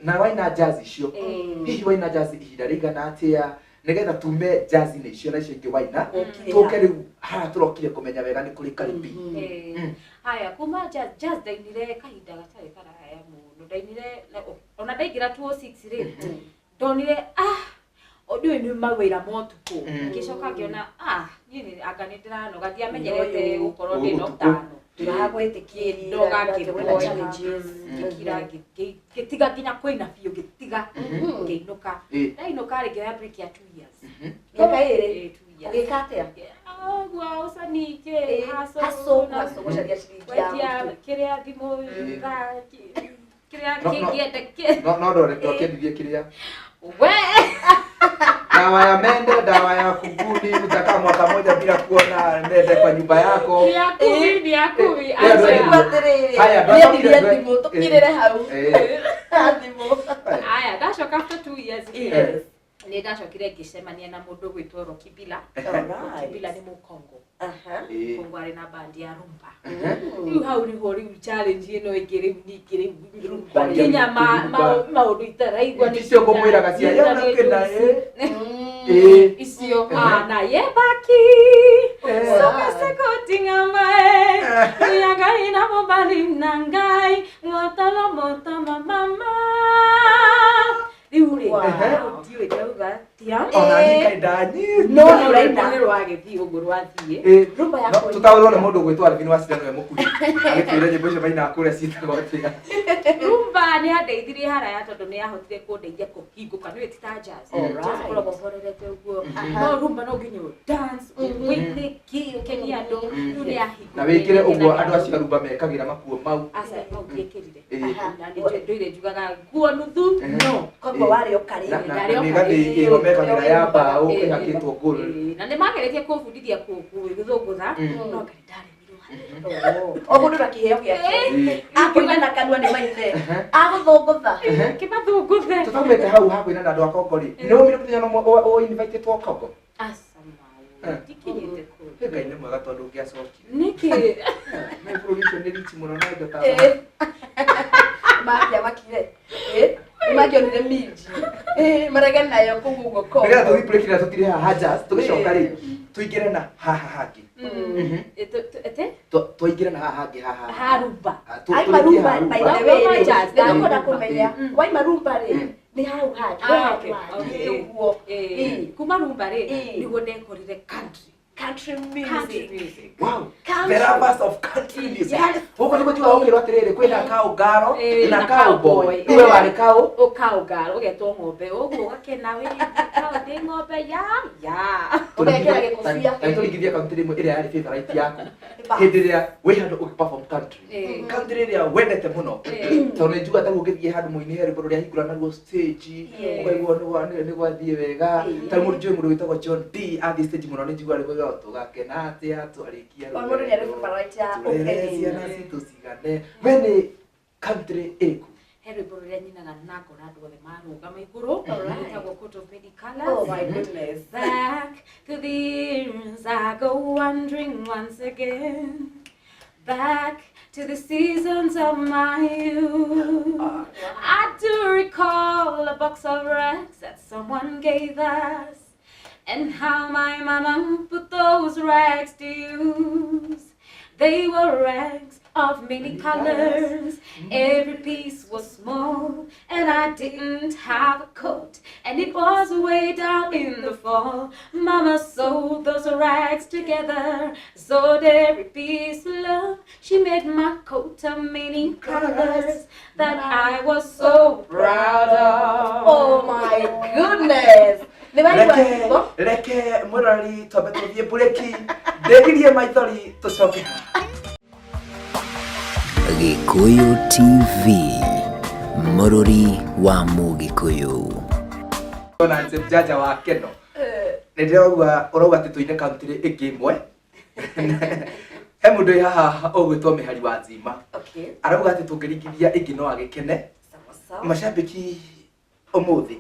na waina jazz icio, Eh. hihi waina jazz ihinda rĩigana atĩa, nĩgetha tume jazz-inĩ icio na icio ingĩ waina, Ũkire tũke ha. rĩu haha tũrokire kũmenya wega nĩ kũrĩ Karibi? Eh, haya, kuma jazz, jazz ndainire kahinda gatarĩ karaya mũno. Ndainire ona ndaingĩra 206 rĩ, ndonire, ah, ũndũ ũyũ nĩ mawĩra ma ũtukũ. Ngĩcoka ngĩona, ah, niĩ anga nĩ ndĩranoga, ndiamenyerete Ũyũ. gũkorwo ndĩ na Ũtukũ. ũtano. Ndũragwĩtĩkĩria. Ndoga. Kwĩna challenges. Ngĩkira, ngĩtiga nginya kũina biũ, ngĩtiga, ngĩinũka. Ndainũka rĩ, ngĩoya break ya 2 years. Mĩaka 2. Eh, 2 years. Ũgĩka atĩa? Ũguo ũcani kĩ Hustle, hustle. hustle, gũcaria ciringi ya Kwendia mũtu. kĩrĩa thimũ thaa kĩrĩa No, no. kĩngĩenda kĩ No ndokĩendirie kĩrĩa we. Dawa ya mende, dawa ya kunguni, utakaa mwaka moja bila kuona mende kwa nyumba yako. Ni ya kumi, ni ya kumi. Eh, Acha. Nĩguo atĩrĩrĩ, Haya, nĩendirie ndwacokire thimũ, tũkirĩre hau. Thimũ. Aya, ndacoka after 2 years rĩ, Yes. nĩ ndacokire ngĩcemania na mũndũ ũgwĩtwo Rocky Bila. Alright. Rocky Bila nĩ mũkongo. Aha. Kongo arĩ na bandi ya rumba. Rĩu hau nĩho rĩu challenge ĩno ĩngĩ rĩu ningĩ rĩu Rumba. nginya Rumba. maũndũ itaraigua nĩ Icio ngũmwĩraga cia nĩ yona nĩ kĩna icio na yebaki sokesekotingamae yangai na mobali na ngai ngotolo motoma mama rĩu rĩ, Wow. hau ndiũĩ ndauga atia. Ona niĩ kaĩ ndanyita. No No, rwĩmbo ũraina. nĩ rwagĩthiĩ ũguo rwathiĩ. Rumba ya kũina. Tũtaũrwo nĩ mũndũ ũgwĩtwo Alvin wa Cira, nĩwe mũkuhi, agĩtwĩre nyĩmbo icio mainaga kũrĩa ciĩtagwo atĩa. Rumba nĩ yandeithirie haraya tondũ nĩ yahotire kũndeithia kũhingũka. Nĩwe ti ta jazz. Alright. Jazz ũkoragwo ũhorerete ũguo, Aha. no rumba no nginya ũ dance, wĩine kĩ ũkenie andũ. Rĩu nĩ yahingũkire. Na wĩkĩre ũguo andũ acio a rumba mekagĩra makuo mau. Aca, mau ndiĩkĩrire. Ĩĩ. Na nĩ ndũire njugaga nguo nuthu no. Koguo warĩ o karĩ. Na Ndarĩ o mĩgathĩ karĩ. ĩyo mekagĩra ya mbaũ Ĩĩ, ĩhakĩtwo gold. Ĩĩ, na nĩ mageretie kũbundithia gũthũngũtha, no ngarĩ ndaremirwo. O mũndũ na kĩheo gĩake. Ĩĩ. Akũina na kanua nĩ maithe. Agũthũngũtha. Kĩmathũngũthe. Tũtaumĩte hau hakuina na andũ a Kongo rĩ, nĩ ũmire mũthenya ũmwe ũ invitĩtwo Kongo? Aca, mau ndikinyĩte kũu. Ngai nĩ mwega tondũ ũngĩacokire. Nĩkĩ? Nĩ bũrũri ũcio nĩ rich mũno na indo ta Ĩĩ. Mangĩamakire. Ĩĩ. Nĩ mangĩonire minji. Ĩĩ, Marege nayo kũu ũguo Kongo. Nĩgetha tũthiĩ break na tũtire haha jazz, tũgĩcoka rĩ, tũingĩre na haha hangĩ. Ete? Tũingĩre na haha hangĩ haha. Harumba. Ah, Aima tũrĩkie rumba haha by rumba. the way rĩ, Jazz, nĩ tũkwenda rumba. kũmenya waima rumba rĩ nĩ hau hangĩ Ah, hau okay, hangĩ okay. ũguo. Kuma rumba rĩ, nĩguo ndekorire country. Country Country music. music. Wow. Country. The lovers of country music. Yes. Gũkũ nĩguo njugaga ũkĩrwo atĩrĩrĩ kwĩna cowgirl Eh, na na cowboy. cowboy. We warĩ cow. Ũkaũngara ũgetwo ng'ombe ũguo ũgakena wĩ cow ndĩ ng'ombe ya ya. Ũgekĩra gĩkobia. Ta tũringithie country ĩmwe ĩrĩa yarĩ favorite yaku. Ba. Hĩndĩ ĩrĩa wĩ handũ ũgĩ perform country. Eh. Country ĩrĩa wendete mũno. Eh. Tondũ nĩ njugaga ta rĩu ũngĩthiĩ handũ mũini he rwĩmbo rũrĩa ahingũra naruo stage Yes. ũkaigua nĩ gwathiĩ wega. Eh. Ta rĩu mũndũ njũĩ mũndũ wĩtagwo John D athiĩ stage mũno nĩ njiguaga rwĩmbo rwa tũgakena atĩa twarĩkia O mũndũ nĩ arĩ favorite ya turere opening. ciana citũ cigane. We nĩ country ĩrĩkũ? He rwĩmbo rũrĩa nyinaga na ngona andũ othe marũgama igũrũ Alright. rwĩtagwo Coat of Many Colours. Oh my goodness. Back to the years I go wandering once again. Back to the seasons of my youth. I do recall a box of rags that someone gave us, and how my mama put those rags to use. They were rags of many colors. Every piece was small, and I didn't have a coat. And it was way down in the fall. Mama sewed those rags together, sewed every piece of love. She made my coat of many colors that I was so proud of. Oh my goodness. Nĩ waigua Reke rwĩmbo? reke mwĩroreri twambe tũthiĩ mburĩki ndĩgirie maithori tũcoke haha. Gĩkũyũ TV, mũrũri wa Mũgĩkũyũ. Ona nĩ mjanja wa keno nĩ ndĩraigua ũrauga atĩ tũine country ĩngĩ ĩmwe. He mũndũ wĩ haha ũgwĩtwo mĩhari wa nzima. Okay. Arauga atĩ tũngĩringithia ĩngĩ no agĩkene. Sawa sawa. Macambĩki ũmũthĩ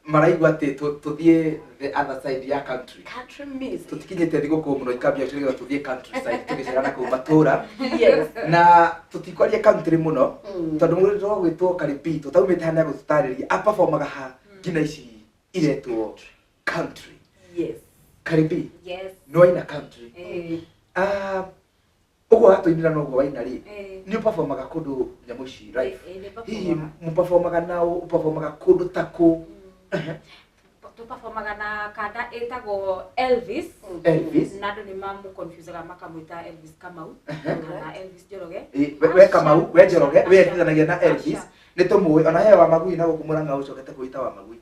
maraigua atĩ tũthiĩ the other side ya country. Country music. Tũtikinyĩte thigũkũ mũno ikambia nĩgetha tũthiĩ country side tũgĩcera na kũu matũra. Yes. Na tũtikwaria country mũno tondũ mũndũ ũgwĩtwo Karibi tũtaumĩte haha nĩagũtũtarĩria aperformaga ha nginya ici iretwo country. Yes. Karibi Yes. nĩ waina country. Eh, Ah, ũguo watũinĩra noguo waina rĩ, eh. nĩ ũperformaga kũndũ nyamũ ici live? Eh, nĩ Hihi performaga. mũperformaga nao ũperformaga kũndũ ta kũ? Tũperformaga na kanda ĩtagwo Elvis. Elvis. Na andũ nĩ mamũconfusaga makamwĩta Elvis Kamau kana Elvis Njoroge. Eh, we Kamau, we Njoroge, we etithanagia na Elvis. Nĩ tũmũĩ ona he wa magui na gũkũ Mũrang'a ũcokete kwĩta wa magui.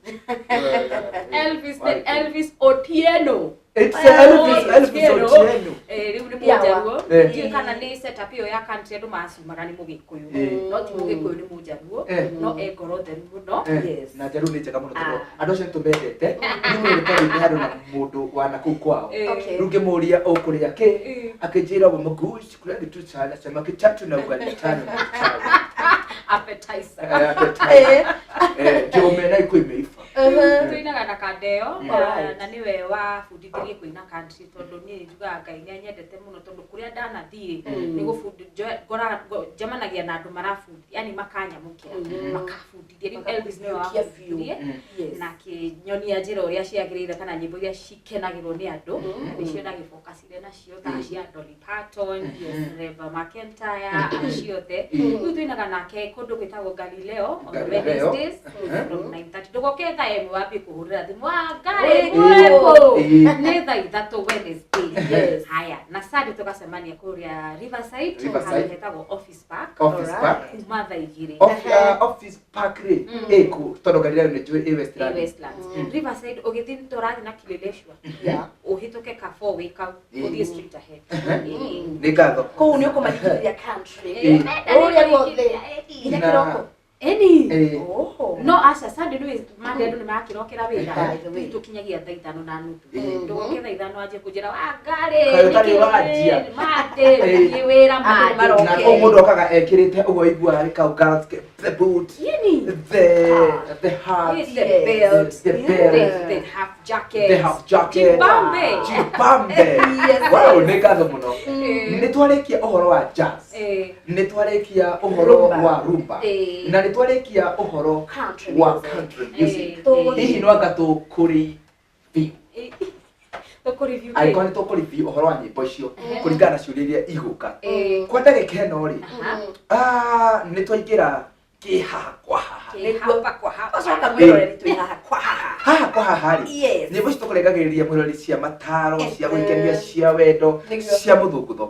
Elvis nĩ Elvis Otieno. It's Elvis, Elvis Otieno. Eh, rĩu nĩ Yawa. mũnjaruo. Eh. Ndiũĩ kana nĩ setup ĩyo ya country andũ macumaga nĩ mũgĩkũyũ. Eh. No ti mũgĩkũyũ nĩ mũnjaruo. Eh. No e ngoro theru mũno. Eh, Yes. na njaruo nĩ njega mũno tondũ Ah. andũ acio nĩ tũmendete. Nĩ mũrĩ handũ na mũndũ wa na kũu kwao. Eh. Okay. Rĩu ngĩmũria ũkũrĩa kĩ, Eh. akĩnjĩra wa magush kũrĩa gĩtu chana samaki tatu na ugali tano na chai. Appetizer. Eh, appetizer. Eh, njũme na iko imeiva. Tũinaga na kanda ĩyo Alright. na nĩwe wabundithirie kũina country tondũ niĩ njugaga Ngai nĩ anyendete mũno tondũ kũrĩa ndanathiĩ nĩ njemanagia na andũ marabundi yani makanyamũkĩra makabundithia. Rĩu Elvis nĩwe Makakũiyũkia biũ. wabundithirie Yes. na akĩnyonia njĩra ũrĩa ciagĩrĩire kana nyĩmbo iria cikenagĩrwo nĩ andũ na nĩcio ndagĩbokacire nacio ta cia Dolly Parton, Reba McEntire, acio othe. Rĩu tũinaga nake kũndũ gwĩtagwo Galileo on Galileo. Wednesdays from 9:30. Ndũgoke thaa ĩmwe wambie kũhũrĩra thimũ Ĩĩ. ngarĩ Ĩĩ. nĩ thaa ithatũ Wednesday. Yes. Haya, na Sunday tũgacemania kũrĩa Riverside Riverside. handũ hetagwo Office Park Office Alright. Park. kuma thaa igĩrĩ. Office Park rĩ ĩkũ? Tondũ Galileo nĩ njũĩ ĩ Ĩ Westlands. Westlands. Riverside ũgĩthiĩ tũrathiĩ na Kileleshwa Yeah. ũhĩtũke ka four way kau ũthiĩ straight ahead. Ĩĩ. Nĩ ngatho. Kũu nĩ ũkũmathikĩrĩria country. Ĩĩ. Ũrĩa guothe. Nginya Na- kĩroko. Ĩni. Eh, Oh. No aca Sunday nĩ Monday andũ nĩ marakĩrokera wĩra. By the way. Rĩu tũkinyagia thaa ithano na nuthu. Ĩĩ. Ndũgoke thaa ithano anjie kũnjĩra wa ngarĩ Kaĩ ũtarĩ ũranjia?" Monday Ĩĩ. thiĩ wĩra Andũ nĩ Monday. maroke. Na kũu mũndũ okaga ekĩrĩte ũguo iguaga gĩ cowgirls, the boot, Yeni. the hat, It's the belt. the belt, The half jacket. the half jacket. Jibambe. Jibambe. Yes. Wow, nĩ ngatho mũno. Ĩĩ. Nĩ twarĩkia ũhoro wa jazz. Ĩĩ. Nĩ twarĩkia ũhoro Rumba. wa rumba. Ĩĩ. Na nĩ nĩ twarĩkia ũhoro Country wa music. country music. Hihi Tũgũthiĩ no anga tũkũrĩ review tũkũreview kĩ? angĩkorwo nĩ tũkũreview ũhoro wa nyĩmbo icio kũringana na ciũria iria igũka kwa ndagĩka ĩno rĩ, nĩ twaingĩra kĩhaha kwa haha. Kĩ hapa kwa hapa. Ũcoka mwĩroreri twĩ haha kwa haha. Haha kwa haha rĩ, Yes. nyĩmbo ici tũkũrengagĩrĩria mwĩroreri cia mataro, cia gwĩkenia, cia wendo, Nĩguo. cia mũthũngũtho.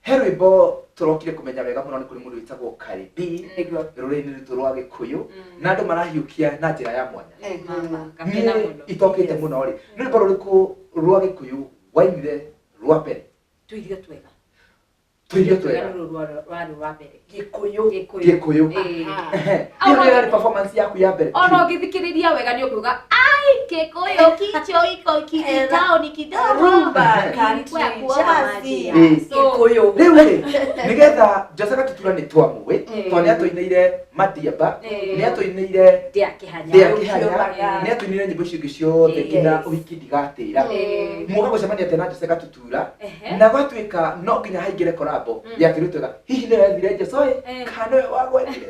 He rwĩmbo tũrokire kũmenya wega mũno nĩ kũrĩ mũndũ wĩtagwo Cardi Nĩguo. rũrĩrĩ-inĩ rwitũ rwa Gĩkũyũ, na andũ marahiũkia na njĩra ya mwanya. Mama, ngakena Niĩ mũno. itokĩte mũno rĩ, nĩ rwĩmbo rũrĩkũ rwa Gĩkũyũ wainire rwa mbere? Tũirio twega. Tũirio twega. Nĩruo rwarĩ rwa mbere. Gĩkũyũ. Gĩkũyũ. Ĩĩ. Ehe. Ĩyo nĩyo yarĩ performance yaku ya mbere? Ona ũngĩthikĩrĩria wega nĩ ũkuga ai Kikuyu kicho iko kitaoni kidogo. Rumba, Ilikuwa ya country, kuomba jazz. maji ya. Ĩĩ. So, Gĩkũyũ. Rĩu rĩ, nĩgetha Jose Gatutura nĩ twamũĩ tondũ nĩ atũinĩire Madiaba, nĩ atũinĩire ndĩa kĩhanya. Ndĩa Kĩhanya, Ũkĩũraga. nĩ atũinĩire nyĩmbo icio ingĩ ciothe nginya Yes. ũhiki ndigatĩra. Muoka gũcemania atĩa na Jose Gatutura na gwatuĩka no nginya haingĩre korabo ya Tũirio Twega? Hihi nĩwe wethire Jose kana nĩwe wagwethire?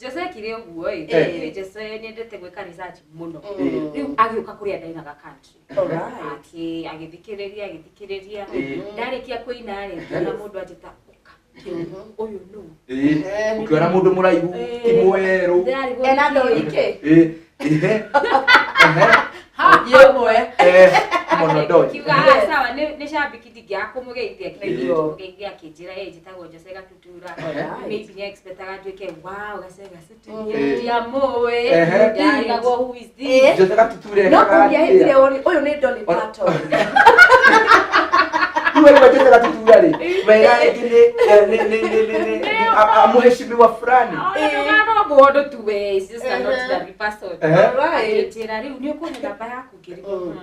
Jose ekire ũguo ĩ. Eh. Jose nĩendete gwĩka research mũno. Ĩĩ. Rĩu agĩũka kũrĩa ndainaga country. Alright. Agĩthikĩrĩria agĩthikĩrĩria. Ĩĩ. Ndarĩkia kũina rĩ, ngĩona mũndũ anjĩta ũka. Ũyũ nũ? Ĩĩ. Ũkĩona mũndũ mũraihu ti mwerũ. Ndĩrarigwo Ena nĩkĩ. ndoi kĩ? Ĩĩ. Ehe. Ehe. Yemwe. Eh, mũno ndoi. Kiuga "Ah, sawa nĩ cambiki ndingĩaga kũmũgeithia." Nĩguo. Kũmũgeithia akĩnjĩra ĩ njĩtagwo Jose Gatutura. Alright. Maybe nĩ expectaga nduĩke wow Gase Gatutura Mm. ndiamũĩ. Ehe. Ndarigagwo who is this. Eh. Jose Gatutura No ekaga ũngĩahĩtire atĩa? ũrĩ ũyũ nĩ Dolly Parton. Rĩu waigua Jose Gatutura rĩ, wega rĩngĩ nĩ mũheshimiwa fulani. Ona ndũgana no mũndũ tu we, it's just an ordinary person. Ehe. Alright. Akĩnjĩra rĩu nĩ ũkũhe namba yaku ngĩrigwo.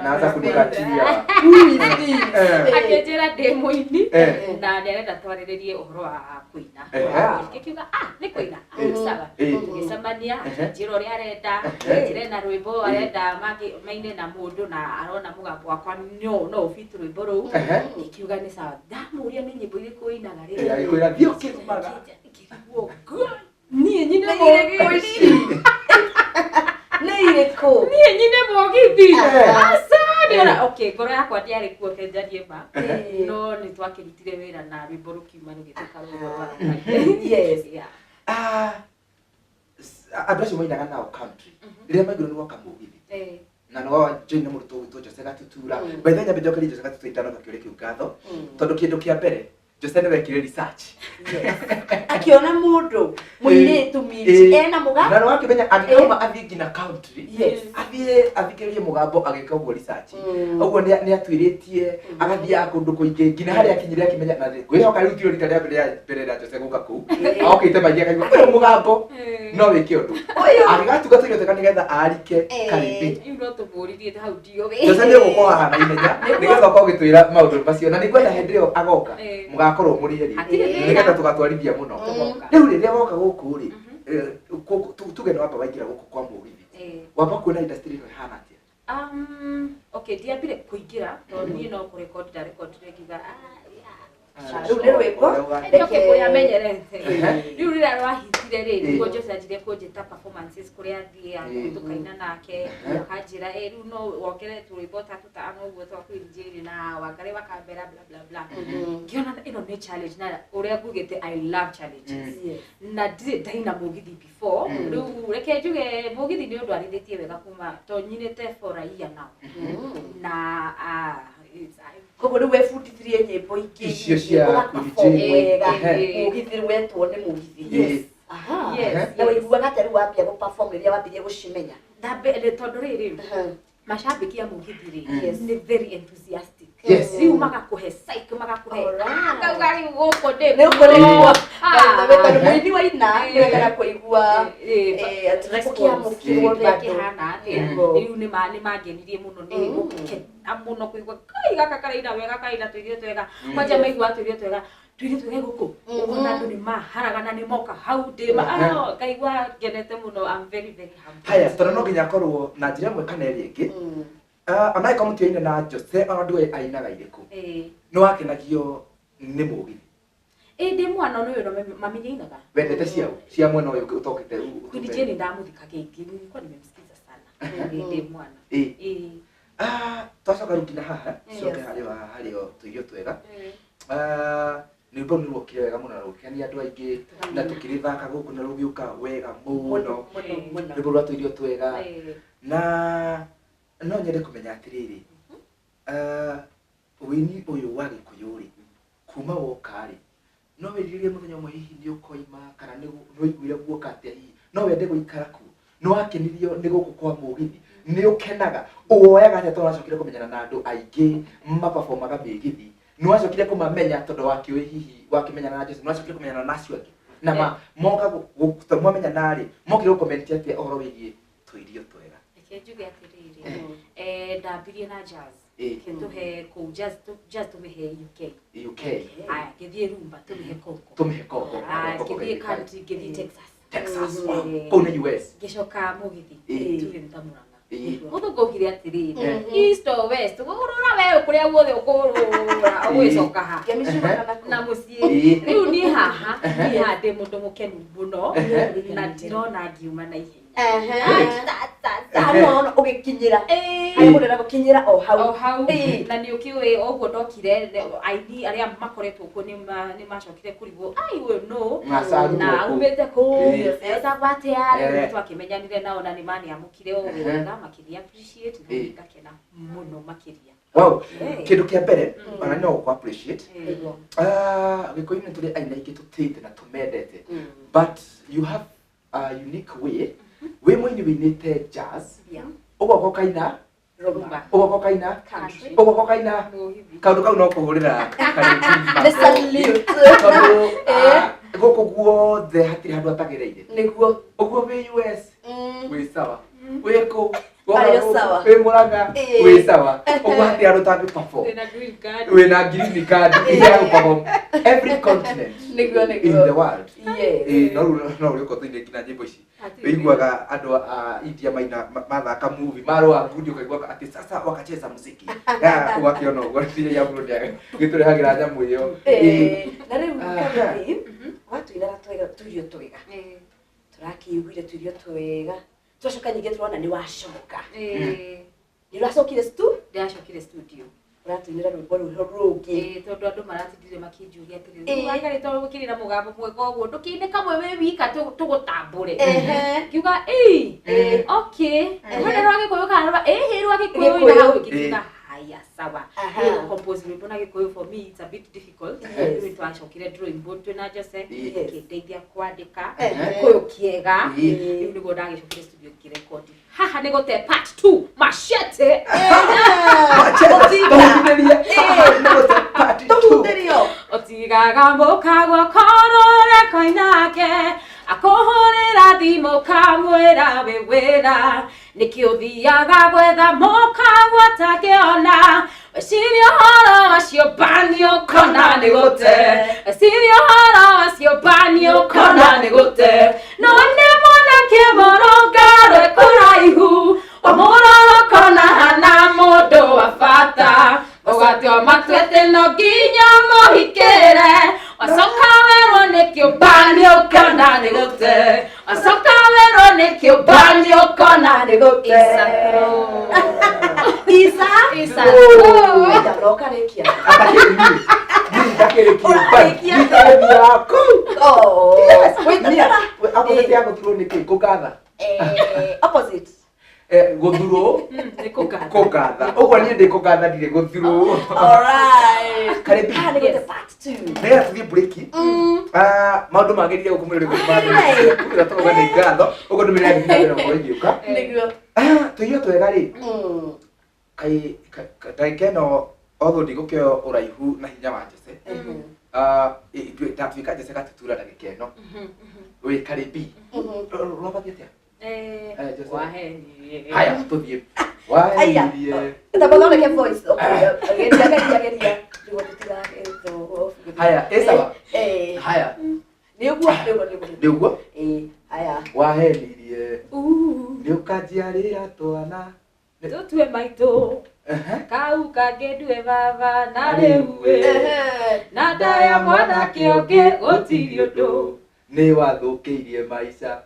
Naanza kunikatia. Who is this? Eh. Akĩnjĩra ndĩ mũini Eh. na nĩarenda twarĩrĩrie ũhoro wa kũina. Ehe. Ngĩkiuga ah nĩ kũina. Ah, Eh. sawa. Eh. Tũgĩcemania Ehe. akĩnjĩra ũrĩa arenda, Ehe. akĩnjĩra ena rwĩmbo arenda maine na mũndũ na arona mũgambo wakwa no ũbit rwĩmbo rũu. Ehe. Ngĩkiuga nĩ sawa. Ndamũria nĩ nyĩmbo irĩkũ ũinaga rĩ. Eh, agĩkwĩra thiĩ ũkĩrumaga. Ngĩrigwo "Good, niĩ nyine Nĩ irĩkũ mũgithi." ici? Nĩ irĩkũ? Niĩ nyine mũgithi. Eh. Aca nĩona okay ngoro yakwa ndĩarĩ kuo kenjarie ma. Eh. No nĩ twakĩrutire wĩra na rwĩmbo rũkiuma rũgĩtuĩka rwĩmbo rwa Yes. Yeah. Ah, andũ acio mainaga nao country rĩrĩa maiguire nĩ woka mũgithi Eh. na nĩ wa join na mũrutwo witũ Jose Gatutura. By the way, nyambe njokerie Jose Gatutura itanoka kĩũria kĩu ngatho tondũ kĩndũ kĩa mbere Jose nĩ wekire research. Akĩona mũndũ mũirĩtu miti ena mũga na nĩ wakĩmenya angĩkauma athiĩ nginya country, Yes. athiĩ athikĩrĩrie mũgambo agĩka ũguo research ũguo nĩ atuĩrĩtie agathiaga kũndũ kũingĩ nginya harĩa akinyire akĩmenya na ngwĩhoka rĩu tiro rita rĩa mbere rĩa mbere rĩa Jose gũka kũu okĩte maingĩ akaigua ũyũ mũgambo no wĩke ũndũ Ũyũ. agĩgatuga tũirio twega nĩgetha arike Karibi. Rĩu no tũmũririe hau ndiũĩ. Jose nĩ ũgũkorwo haha na ihenya nĩgetha ũkorwo ũgĩtwĩra maũndũ macio na nĩngwenda hĩndĩ ĩyo agoka mũgakorwo mũrĩ erĩ Hatirĩ thĩna. nĩgetha tũgatwarithia mũno. Tũgoka. Rĩu rĩrĩa woka gũkũ rĩ, tuge nĩ wamba waingĩra gũkũ kwa mũgithi, wamba kuona industry ĩno ĩhana atĩa? Okay, ndiambire kũingĩra tondũ niĩ no kũrekondi ndarekondire ngiuga ah, yeah. Rĩu nĩ rwĩmbo. Njoke kũrĩa menyerete. Ehe. Rĩu rĩrĩa rwahitire rĩ, Eh. nĩguo Jose anjirie kũnjĩta performances kũrĩa athiaga Eh. tũkaina nake Ehe. akanjĩra ĩ rĩu no wongerere tũrwĩmbo ta tũtano ũguo twa kũinjiri na Wangari Wakambera bla bla bla. Ngĩona ĩno nĩ challenge na ũrĩa ngugĩte I love challenges. Yes. Na ndirĩ ndaina mũgithi before. Rĩu reke njuge mũgithi nĩ ũndũ arithĩtie wega kuma to nyinĩte for a year now na Koguo rĩu webundithirie nyĩmbo ingĩ Icio cia ũgaperform kũinjiri. wega. Ehe. Mũgithi rĩu wetwo nĩ mũgithi. Yes. Aha. Yes, Na yes. waiguaga atĩa rĩu wambia gũperform rĩrĩa wambirie gũcimenya? Ndambe tondũ rĩrĩ macambĩki a mũgithi rĩ Yes. nĩ very enthusiastic. Yes. Rĩu magakũhe psych magakũhe Alright. "Ah, ngauga rĩu gũkũ ndĩ Nĩ ũkũrĩgwo. Ah. Tondũ mũini waina Eh. nĩ wendaga kũigua atĩ response. ũkĩamũkĩrwo nĩ Ũrĩa andũ. kĩhana atĩa. Nĩguo. Rĩu nĩ mangenirie mũno nĩ gũkena mũno kũigua kai gaka karaina wega karaina tũirio twega kwanja maigua tũirio twega tũirio twega gũkũ ũkona andũ nĩ maharagana nĩ moka hau ndĩ ma ah, ngaigua ngenete mũno. I'm very very humble. Haya, tondũ no nginya akorwo na njĩra ĩmwe kana ĩrĩa ĩngĩ, ona angĩkorwo mũtioine na Jose ona ndũĩ ainaga irĩkũ, nĩ wakenagio nĩ mũgithi? Ĩ ndĩ mwana ona ũyũ no mami nĩainaga. Wendete ciao cia mwena ũyũ ũtokete Queen Jane ndamũthikagĩria, nilikuwa nimemsikiza sana ndĩ mwana. Ĩ. Ĩ. Ah, twacoka rĩu nginya haha, tucoke Yes. harĩ harĩ o tũirio twega. Ah, rwĩmbo nĩ ruokire wega mũno na rũgĩkenia andũ aingĩ na tũkĩrĩthaka gũkũ na rũgĩũka wega mũno. Mũno mũno. Rwĩmbo rwa tũirio twega. Na no nyende kũmenya atĩrĩrĩ, ah, ũini ũyũ wa Gĩkũyũ rĩ, kuma woka rĩ, no wĩrirĩrie mũthenya ũmwe hihi nĩ ũkoima kana nĩ waiguire guoka atĩa hihi no wende gũikara kuo? Nĩ wakenirio nĩ gũkũ kwa mũgithi? Nĩ ũkenaga? Ũwoyaga atĩa tondũ wacokire kũmenyana na andũ aingĩ maperformaga mĩgithi? Nĩ wacokire kũmamenya tondũ wakĩũĩ hihi wakĩmenyana na Jose, nĩ wacokire kũmenyana na acio angĩ? Na ma moka mwamenyana rĩ, mokire gũcomment atĩa ũhoro wĩgiĩ tũirio twega? Reke njuge atĩrĩrĩ, ndambirie na jazz. Tũhe kũu jazz, jazz tũmĩhe UK. UK. Aya, ngĩthiĩ rumba tũmĩhe Congo. Tũmĩhe Congo. Aya, ngĩthiĩ country, ngĩthiĩ Texas. Texas, wow. Kũu nĩ US. Ngĩcoka mũgithi, tuge nĩ ta Murang'a. Mũthũngũ augire atĩrĩrĩ, east or west, ũgũrũra we kũrĩa guothe ũkũrũra, ũgũgĩcoka ha? Ngemi ciumaga na kũ? Na mũciĩ. Rĩu niĩ haha, niĩ haha ndĩ mũndũ mũkenu mũno, na ndirona ngiuma na ihenya. Harĩa ũrona ũgĩkinyĩra. Harĩa mũndũ enda gũkinyĩra o hau. O hau. Na nĩ ũkĩũĩ ũguo ndokire, aini arĩa makoretwo kuo nĩ macokire kũrigwo, ai ũyũ nũ? Macarutwo Na kũ? aumĩte kũ? Etagwo atĩa? Rĩu nĩ twakĩmenyanire nao na nĩ maniamũkire o wega, makĩni appreciate na ngakena mũno makĩria. Wow. Kĩndũ kĩa mbere, ona no gũkũ appreciate. Ah, Gĩkũyũ nĩ tũrĩ aini aingĩ tũtĩĩte na tũmendete. But you have a unique way. Wĩ mũini wĩinĩte jazz. Ũgoka ũkaina, Rumba. ũgoka ũkaina, Country. ũgoka ũkaina. Mũgithi. Kaũndũ kau no kũhũrĩra Nĩ salute. Tondũ gũkũ guothe hatirĩ handũ atagereire. Nĩguo. Ũguo wĩ US, wĩ sawa. Wĩ kũ? Arĩ sawa. Wĩ Murang'a, wĩ sawa. Ũguo hatirĩ handũ ũtangĩ perform. Wĩna green card. Wĩna green card ya gũperform every continent Nĩguo in nĩguo. the world. Yes. Ĩĩ, no rĩu no ũrĩũka ũtũine nginya nyĩmbo ici. Ũiguaga andũ a India maina mathaka movie marũa ngundi ũkaigua atĩ sasa wakacheza muziki. Ũgakĩona ũguo nginya ya mũndũ gĩtũrehagĩra nyamũ ĩyo. Na rĩu Kamũthi, watũinaga twega tũirio twega. Tũrakĩiguire tũirio twega. Twacoka ningĩ tũrona nĩ wacoka. Nĩ ũracokire stu? Ndĩracokire studio. Ũratũinĩra rwĩmbo rũu rũngĩ. Tondũ andũ maratindire makĩnjũria atĩrĩrĩ, wagari tondũ gũkĩrĩ na mũgambo mwega ũguo, ndũkĩine kamwe wĩ wika tũgũtambũre. Ngiuga, ĩĩ, okay. Rwenda rwa Gĩkũyũ kana rwa, ĩhĩ rwa Gĩkũyũ ina hau ngĩkiuga, haya sawa. Rĩu compose rwĩmbo na Gĩkũyũ for me it's a bit difficult. Rĩu nĩtwacokire drawing board twĩna Jose, akĩndeithia kwandĩka Gĩkũyũ kĩega. Rĩu nĩguo ndagĩcokire studio ngĩrekondi. Haha nĩ gũte part 2 machete. Tũhutĩrie. Haha nĩ gũte part 2. Tũhutĩrio. Otigaga mũkagwa korore koinake akũhũrĩra thimũ kamwĩra wĩ wĩra nĩkĩ ũthiaga gwetha mũkagwa takĩona weciria ũhoro wacio bani ũkona nĩ gũte weciria ũhoro wacio bani ũkona nĩ gũte no nĩ mwanake mũrũngarwe kũraihu wamũrora ũkona hana mũndũ wa bata ũgatua matua atĩ no nginya mũhikĩre wacoka werwo nĩ kĩũmbani ũkona nĩ gũte wacoka werwo nĩ kĩũmbani ũkona nĩ gũte. Isa. Isa. Ũkarĩkia. Ndakĩrĩ kĩũmbani. Nĩ yaku. Oh. Opposite ya gũthurwo nĩ kĩ? Kũngatha. Opposite. Gũthurwo Nĩ kũngatha. kũngatha. Ũguo niĩ ndĩ kũngatha ndirĩ gũthurwo. Alright. Karibu. Haha nĩ gũte part 2. Nĩgetha tũthiĩ break. Maũndũ magĩrire gũkũ mũrĩrĩ gũkũ tũrauga nĩ ngatho ũguo ndũmĩrĩra gĩthiĩ na mbere gũkorwo ĩgĩũka. Nĩguo. Tũirio twega rĩ, kaĩ ndagĩka ĩno although ndigũkĩoya ũraihu na hinya wa Jose, ndatuĩka Jose gatutura ndagĩka ĩno wĩ Karibi rwabathiĩ atĩa? Jose. Wahenirie. Haya tũthiĩ. Aya. Wahenirie. Tafadhali voice. Okay. Geria geria geria. Nĩguo tũtigagĩthwo. Haya, ĩ sawa. Haya. Nĩguo nĩguo nĩguo. Nĩ ũguo? Haya. Wahenirie. Nĩ ũkanjiarĩra twana. Tũtue maitũ. Kau kangĩ ndue baba na rĩu ĩ na ndaya mwanake ũngĩ gũtirĩ ũndũ. Nĩ wathũkĩirie maica.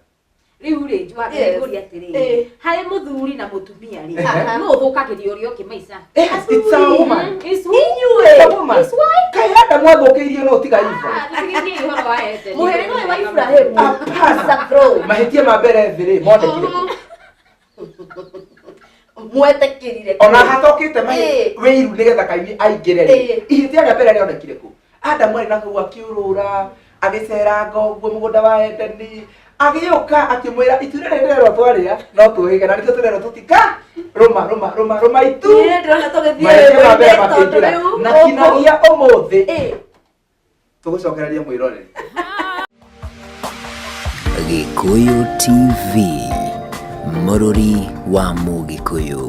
Rĩu rĩ, njugaga ngũria atĩrĩrĩ, harĩ mũthuri na mũtumia rĩ, nũ ũthũkagĩria ũrĩa ũngĩ maica? Yes, it's a woman. It's who? It's a woman. It's why? Kaĩ Adamu athũkĩirio no tiga Eva? Ah, tũtigithie ũhoro wa Eden. Mũhĩrĩga ũyũ wa Ibrahĩmu. Hapana. Is a bro. Mahĩtia ma mbere thĩ rĩ monekire kũ? Mwetĩkĩrire. Ona hatokĩte wĩiru nĩgetha Kaini aingĩre rĩ, ihĩtia rĩa mbere rĩonekire kũ? Adamu arĩ na kũu akĩũrũra, agĩceranga ũguo mũgũnda wa Edeni, agĩũka akĩmwĩra itunda rĩrĩ rĩrerwo twarĩa no twĩhĩge, na nĩkĩo tũrerwo tũtika rũma rũma rũma rũma itu. Niĩ ndĩrona tũgĩthiĩ Mahĩtia ma mbere rwĩmbo-inĩ tondũ makĩingĩra rĩu na kinagia ũmũthĩ tũgũcokereria mwĩroreri. Gĩkũyũ TV, mũrũri wa Mũgĩkũyũ.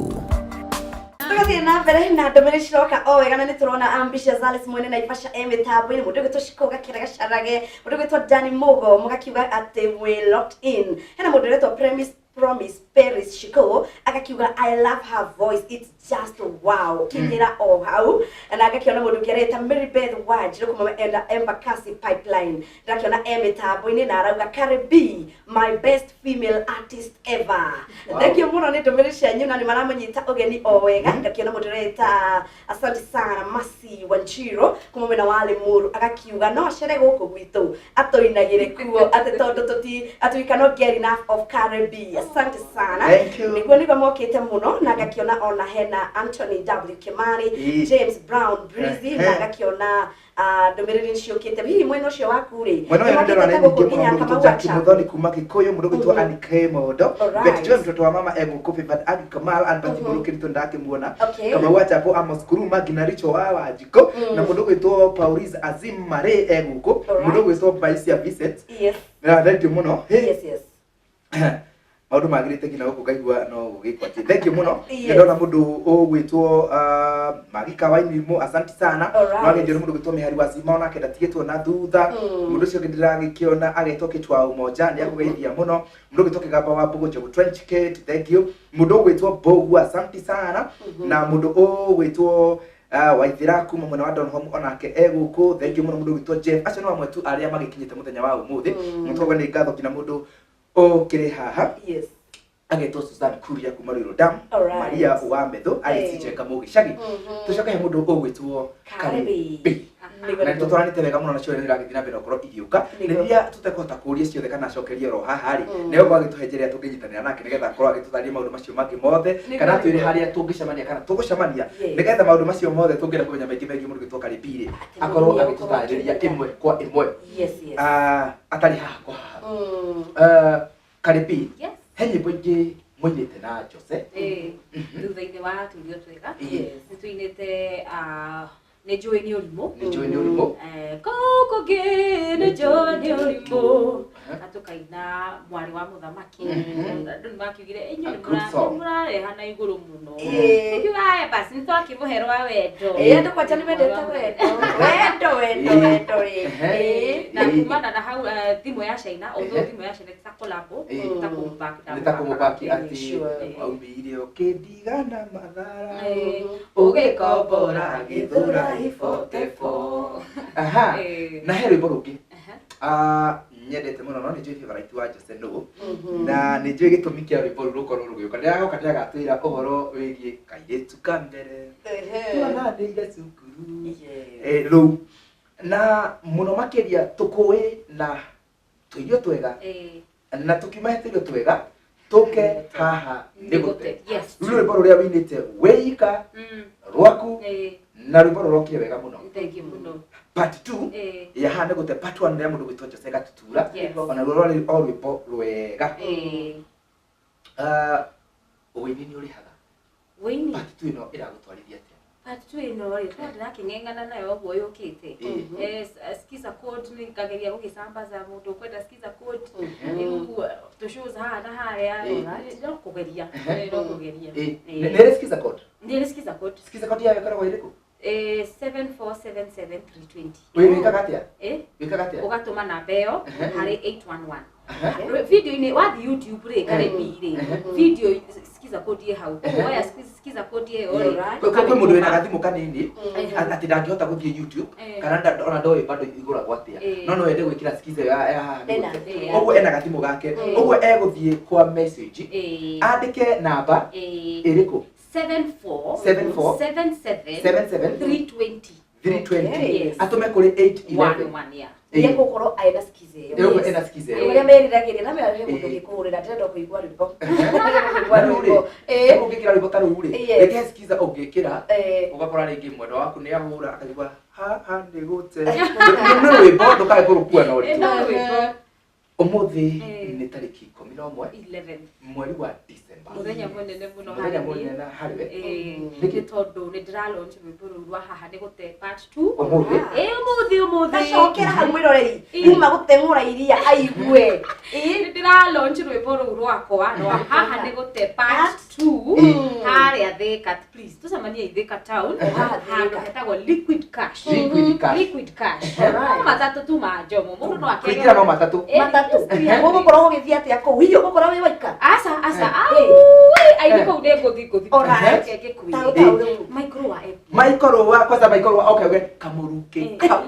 Tũgathiĩ na mbere na ndũmĩrĩri ciroka o wega, na nĩ tũrona Ambitious Alice mwene Naivasha e mĩtambo-inĩ, mũndũ ũgwĩtwo Shiko Gakĩra Gacarage, mũndũ ũgwĩtwo Dani Mugo mũgakiuga atĩ we locked in. Hena mũndũ ũretwo Premise Promise Paris Shiko agakiuga, "I love her voice, it's just wow." Kinyĩra o hau na ngakĩona mũndũ ũngĩ areta Mary Beth Wanjiru kuma enda Embakasi Pipeline, ndĩrakĩona e mĩtambo-inĩ na arauga, "Cardi B, my best female artist ever." Wow. Thank you mũno nĩ ndũmĩrĩri cianyu na nĩ maramũnyita ũgeni o wega. Ngakĩona mũndũ ũreta, asante sana, Masi Wanjiro kuma mwena wa Limuru, agakiuga no acere gũkũ gwitũ atũinagĩre kuo, atĩ tondũ tũti atĩ we cannot get enough of Cardi B. Asante sana. Thank you. Nĩguo mokĩte mũno, na ngakĩona ona hena Anthony W Kimani, James Brown Breezy, na ngakĩona ndũmĩrĩri nĩciũkĩte. Hihi mwena ũcio waku rĩ, Mwena ũyũ nĩmokĩte ndĩrona ta nĩ gũkũ nyingĩ nginya mũno. Mũndũ Kamau gwĩtwo Jackie Wacha? Muthoni kuma Gĩkũyũ, mũndũ gwĩtwo Annie K Mondo, Alright. Betty mtoto wa mama egũkũ, Favored Agi Kamal, Albert Mũrũkĩri ndakĩmuona, Kamau wa Chapo, Amos Kuruma, nginya Richo wa Wanjikũ, na mũndũ gwĩtwo Pauris Azim Mare egũkũ, mũndũ gwĩtwo Baisia Vincent. Na thank you mũno. Hey, maũndũ magĩrĩte nginya gũkũ ngaigua no gũgĩkwo atĩ thank you mũno. Nĩ ndona mũndũ ũgwĩtwo Magika Wainimu, asante sana. No agĩndio nĩ mũndũ ũgwĩtwo Mĩhari wa Zima, onake ndatigĩtwo na thutha. Mũndũ ũcio ũngĩ ndĩragĩkĩona agetwo Kĩtwa Umoja, nĩ akũgeithia mũno. Mũndũ ũgwĩtwo Kĩgamba wa Mbũgũ Njogu Trench Kate, thank you. Mũndũ ũgwĩtwo Mbũgua, asante sana. Na mũndũ ũgwĩtwo Waithĩra kuma mwena wa Donholm onake egũkũ, thank you mũno. Mũndũ ũgwĩtwo Jeff, acio nĩ amwe tu arĩa magĩkinyĩte mũthenya wa ũmũthĩ. Mũtwagwo nĩ ngatho nginya mũndũ ũkĩrĩ haha agetwo Susan Kuria kuma Ruiru Dam, Maria wa Methu, Alice Njenga Mũgĩcagi. Tũcoke he mũndũ ũgwĩtwo Cardi B. Nĩguo, Na nĩguo. nĩtũtwaranĩte wega mũno, nacio nĩ iragĩthiĩ na mbere na gũkorwo igĩũka. Nĩguo. Nĩ iria tũtekũhota kũũria ciothe kana acokerie oro haha rĩ, nĩwe gũkorwo agĩtũhe njĩra ĩrĩa tũngĩnyitanĩra nake nĩgetha akorwo agĩtũtarĩria maũndũ macio mangĩ mothe, kana atwĩre harĩa tũngĩcemania kana tũgũcemania, nĩgetha maũndũ macio mothe tũngĩenda kũmenya maingĩ megiĩ mũndũ gwĩtwo Cardi B rĩ, Atĩ akorwo mũndũ nĩegũkorwo agĩtũtarĩria akĩmenya. ĩmwe kwa ĩmwe. Ah, atarĩ haha kwa haha. Cardi B, he nyĩmbo ingĩ mũinĩte na Jose? Thutha-inĩ wa Tũirio Twega nĩ tũinĩte Nĩ Njũĩ Nĩ Ũrimũ. Nĩ Njũĩ Nĩ Ũrimũ. Kũu kũngĩ nĩ njũĩ nĩ ũrimũ, na tũkaina Mwarĩ wa Mũthamaki. Andũ nĩ makiugire inyuĩ A nĩ good song. mũrareha na igũrũ mũno. Tũkiuga haya basi, nĩ twakĩmũhe rwa wendo. Ĩĩ, andũ kwanja nĩ mendete wendo wendo wendo wendo rĩ. Na kumana na hau Thimũ ya China, although Thimũ ya China ti ta collabo, nĩ ta kũmũbaki. Nĩ ta kũmũbaki atĩ waumire ũkĩndigana mathara, ũgĩkombora Gĩthũrai 44. Aha. Na he rwĩmbo rũngĩ nyendete mũno, no nĩ njũĩ favorite wa Jose nũ, na nĩ njũĩ gĩtũmi kĩa rwĩmbo rũu rũkorwo rũgĩũka. Ndĩragoka ndĩragatwĩra ũhoro wĩgiĩ kairĩtu ka mbere tuonanĩire cukuru. Rũu na mũno makĩria tũkũĩ na Tũirio Twega, na tũkiuma he Tũirio Twega tũke haha nĩ gũte. Rũu nĩ rwĩmbo rũrĩa wĩinĩte wĩika rwaku, na rwĩmbo rũrokire wega mũno. Thank you mũno. Part 2 ya haha nĩ gũte, part 1 ya mũndũ gwĩtwo Jose Gatutura, ona ruo rwarĩ o rwĩmbo rwega. Ah, ũini nĩ ũrĩhaga? Wĩini. Part 2 ĩno ĩragũtwarithia atĩa? Part 2 ĩno rĩ, tondũ ndĩrakĩng'eng'ana nayo ũguo yũkĩte. Skiza code nĩ ngageria gũgĩsambaza, mũndũ ũkwenda skiza code rĩu tũ shows haha na harĩa. No kũgeria, no kũgeria. Nĩ ĩrĩ skiza code? Nĩ ĩrĩ skiza code. Skiza code yayo ĩkoragwo ĩrĩkũ? 7477320. Wĩ wĩkaga atĩa? Wĩkaga atĩa? Ũgatũma namba ĩyo harĩ 811. Video-inĩ wathiĩ YouTube rĩ, Karibi rĩ, video Skiza code ĩ hau. Woya Skiza code ĩyo rĩ, Kwĩ kwĩ mũndũ wĩna gathimũ kanini Eh. atĩ ndangĩhota gũthiĩ YouTube Eh. kana ona ndoĩ bado igũragwo atĩa Eh. no no ende gwĩkĩra skiza ĩyo ya haha Ena. nĩgũte. Eh. Ũguo ena gathimũ gake, ũguo egũthiĩ kwa message andĩke namba ĩrĩkũ? 74 74 77 77 320. 320. Okay. Yes. Atũme kũrĩ 811. 11, yeah. Nĩ egũkorwo ena skiza ĩyo. Ĩyo ena skiza ĩyo. Arĩa meriragĩria na he mũndũ Eh. ũngĩkũhũrĩra, ndĩrenda kũigua rwĩmbo. Ndĩrenda kũigua Na rĩu rĩ, rwĩmbo. rĩu ũngĩkĩra rwĩmbo ta rũu rĩ, Yes. reke skiza ũngĩkĩra Eh. ũgakora rĩngĩ mwendwa waku nĩ ahũra akaigua haha nĩ gũte nĩ rwĩmbo ndũkae kũrũkua na Eh, ũritũ. no rwĩmbo. Ũmũthĩ Eh. nĩ tarĩki 11 11 mweri wa December, Mũthenya mũnene mũno mũthenya harĩ niĩ. mũnene harĩ we. Eh, Nĩkĩ? nĩ tondũ nĩ ndĩra launch rwĩmbo rũu rwa haha nĩ gũte part 2. Ũmũthĩ. Ĩ, ũmũthĩ, ũmũthĩ. Gacokera hau mwĩroreri Ĩ. kuma gũteng'ũra iria aigue. Ĩ. Nĩ ndĩra launch rwĩmbo rũu rwakwa rwa haha nĩ gũte part 2 harĩa Thika. Please tũcemanie Thika town, Haha handũ Thika. hetagwo Liquid Cash. Liquid Cash. Liquid Cash. Alright. No matatũ tu ma njomo mũndũ no akĩgĩa. Kũingĩra no matatũ. Eh, Matatũ. eh. Ũgũkorwo ũgĩthiĩ atĩa kũu? Hihi ũgũkorwo wĩ waika? Aca, aca. Eh. Au, aini kũu nĩ ngũthi ngũthi. Alright. Reke ngĩkuĩre. Ta ũtaũre ũguo. Michael wa Ebu. Michael wa kwanza, Michael wa okay, we kamũrukĩ Eh. kau.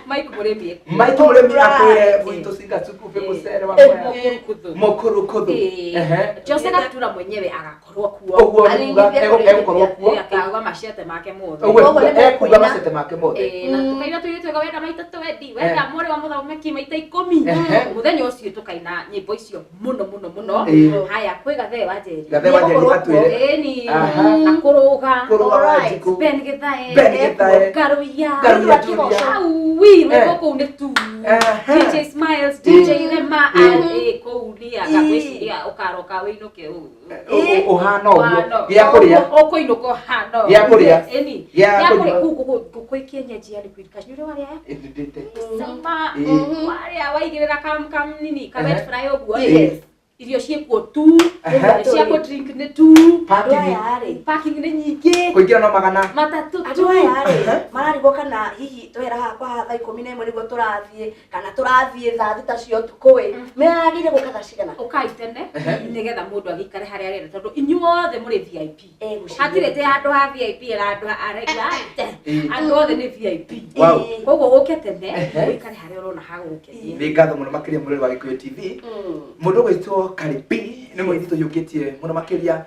Mike Mũrĩmi ekuo. Michael Mũrĩmi akwĩre Alright. gwitũ cingacukubi Eh. mũcere wa Eh. mwea. Mũkũrũkũthũ. Mũkũrũkũthũ. Eh. Ehe. Jose Gatutura mwenyewe agakorwo kuo. Ũguo Arĩ nĩ kuga nĩguo egũkorwo kuo. Eh, akauga macete make mothe. Ũguo Ũguo nĩ ekuga mekũina. macete make mothe. Eh, na tukaina tũirĩtu twega, wenda maita twendi, wenda mwarĩ wa mũthamaki maita 10. Ehe. Mũthenya ũcio tũkaina nyĩmbo icio mũno mũno mũno. Eh. Haya, kwĩ Gathee wa Njeri. Gathe wa Njeri atwĩre. Ĩni. Aha. Na kũrũga. Kũrũga wa Alright. Njikũ. Ben Githae. Ben Githae. Ngaruiya. Ngaruiya Julia. Julia. Aui, rwĩmbo Eh. kũu nĩ tu. Aha. DJ Smiles, DJ Rema, Eh. kũu nĩ anga gwĩciria ũkaroka wĩinũke ũũ. Ũhana ũguo gĩa kũrĩa. Ũkũinũka ũhana ũguo. Gĩa kũrĩa. Ĩni. Gĩa Gĩa kũrĩa kũnyua. kũu ngũkũ ĩkĩenyenji ya Liquid Cash. Nĩ ũrĩ warĩa ya? Ĩndĩte. Sama. Eh. Warĩa waigĩrĩra kam kam nini ka wet Ehe. fry ũguo Eh. ĩ. Irio ciĩkuo tu. Ehe. Cia kũ drink nĩ tu. Andũ Parking. aya rĩ, Parking nĩ nyingĩ. Kũingĩra no magana. Matatũ andũ tu. aya rĩ mararigwo kana hihi twehera haha kwa haha thaa 11 nĩguo tũrathiĩ kana tũrathiĩ thaa 6 cia ũtukũ ĩ, meragĩire gũka thaa cigana? Ũkai tene nĩgetha mũndũ agĩikare harĩa arenda tondũ inyuothe mũrĩ VIP. Eh, gũciria. Hatirĩ tĩ handũ ha VIP na handũ ha regular. Eh. Andũ othe nĩ VIP. Wow. Eh. Koguo ũke tene Ehe. ũikare harĩa ũrona hagũgũkenia. Nĩ ngatho mũno makĩria mũrori wa Gĩkũyũ TV. Mũndũ ũgwĩtwo Karibi nĩ mũini tũiyũkĩtie mũno makĩria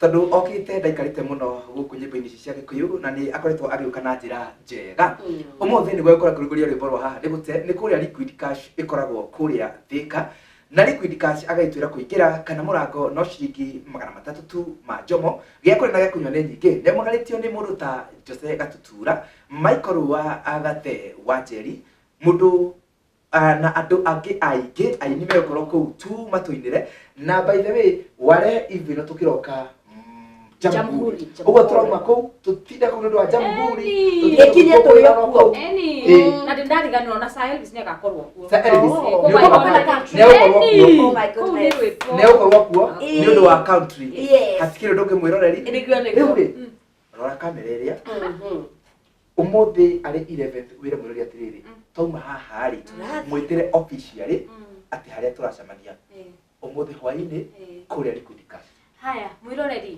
tondũ okĩte ndaikarĩte mũno gũkũ nyĩmbo-inĩ ici cia Gĩkũyũ na nĩ akoretwo agĩũka na njĩra njega. Ũmũthĩ nĩguo gũkorwo akĩrugũria rwĩmbo rwa haha nĩ gũte nĩ kũrĩa Liquid Cash ĩkoragwo kũrĩa Thika, na Liquid Cash agagĩtwĩra kũingĩra kana mũrango no ciringi 300 tu ma njomo, gĩa kũrĩa na gĩa kũnyua nĩ nyingĩ. Nĩ mũgarĩtio nĩ mũndũ ta Jose Gatutura, Michael wa Agathe wa Njeri, mũndũ na andũ angĩ aingĩ aini megũkorwo kũu tu matũinĩre. Na by the way, ware ivino tũkĩroka Jamhuri. Jamhuri. Ũguo tũrauma kũu tũtinde kũu nĩ ũndũ wa Jamhuri. Eni. Tũtinde Ĩkinye kũngũĩra tũrĩ oro kuo. kũu. Eni. Eh. Na ndĩndariganĩrwo na Sir Elvis nĩagakorwo kuo. Sir Elvis. Oh. Eh, koguo Nĩũgũkorwo agĩkorwo- country. Nĩegũkorwo kuo. Eni. Oh my Kũu nĩ goodness. rwĩmbo. Nĩegũkorwo kuo Ĩ. nĩ ũndũ wa country. Yes. Hatikĩrĩ ũndũ ũngĩ mwĩroreri. Nĩguo, nĩguo. Rĩu rĩ, rora kamera ĩrĩa ũmũthĩ arĩ 11th wĩre mwĩrori atĩrĩrĩ, twauma haha rĩ, Tũrathiĩ. mwĩtĩre officially Mm. atĩ harĩa tũracemania Eh, ũmũthĩ hwainĩ eh. kũrĩa Liquid Cash. Haya, mwĩroreri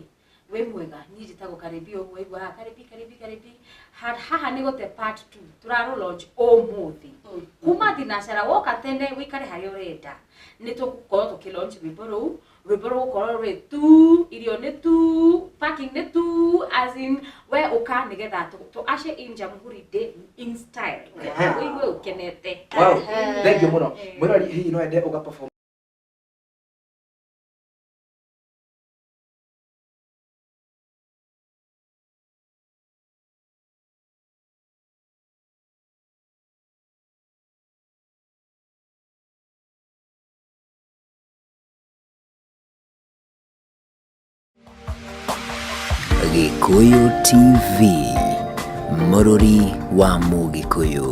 wĩ mwega, niĩ njĩtagwo Karibi ũguo waigua haha Karibi, Karibi, Karibi. Haha nĩ gũte part 2 tũrarũ launch ũmũthĩ kuma thinacara. Woka tene wĩikare harĩa ũrenda, nĩ tũgũkorwo tũkĩ launch rwĩmbo rũu. Rwĩmbo rũgũkorwo rwĩ tu, irio nĩ tu, parking nĩ tu, as in we ũka nĩgetha tũ usher in Jamhuri Day in style. Wow. Ũigue ũkenete. Wow, Ehe. thank you mũno. Eh. Mwĩrori, hihi no ende ũga perform Gĩkũyũ TV, mũrũri wa Mũgĩkũyũ.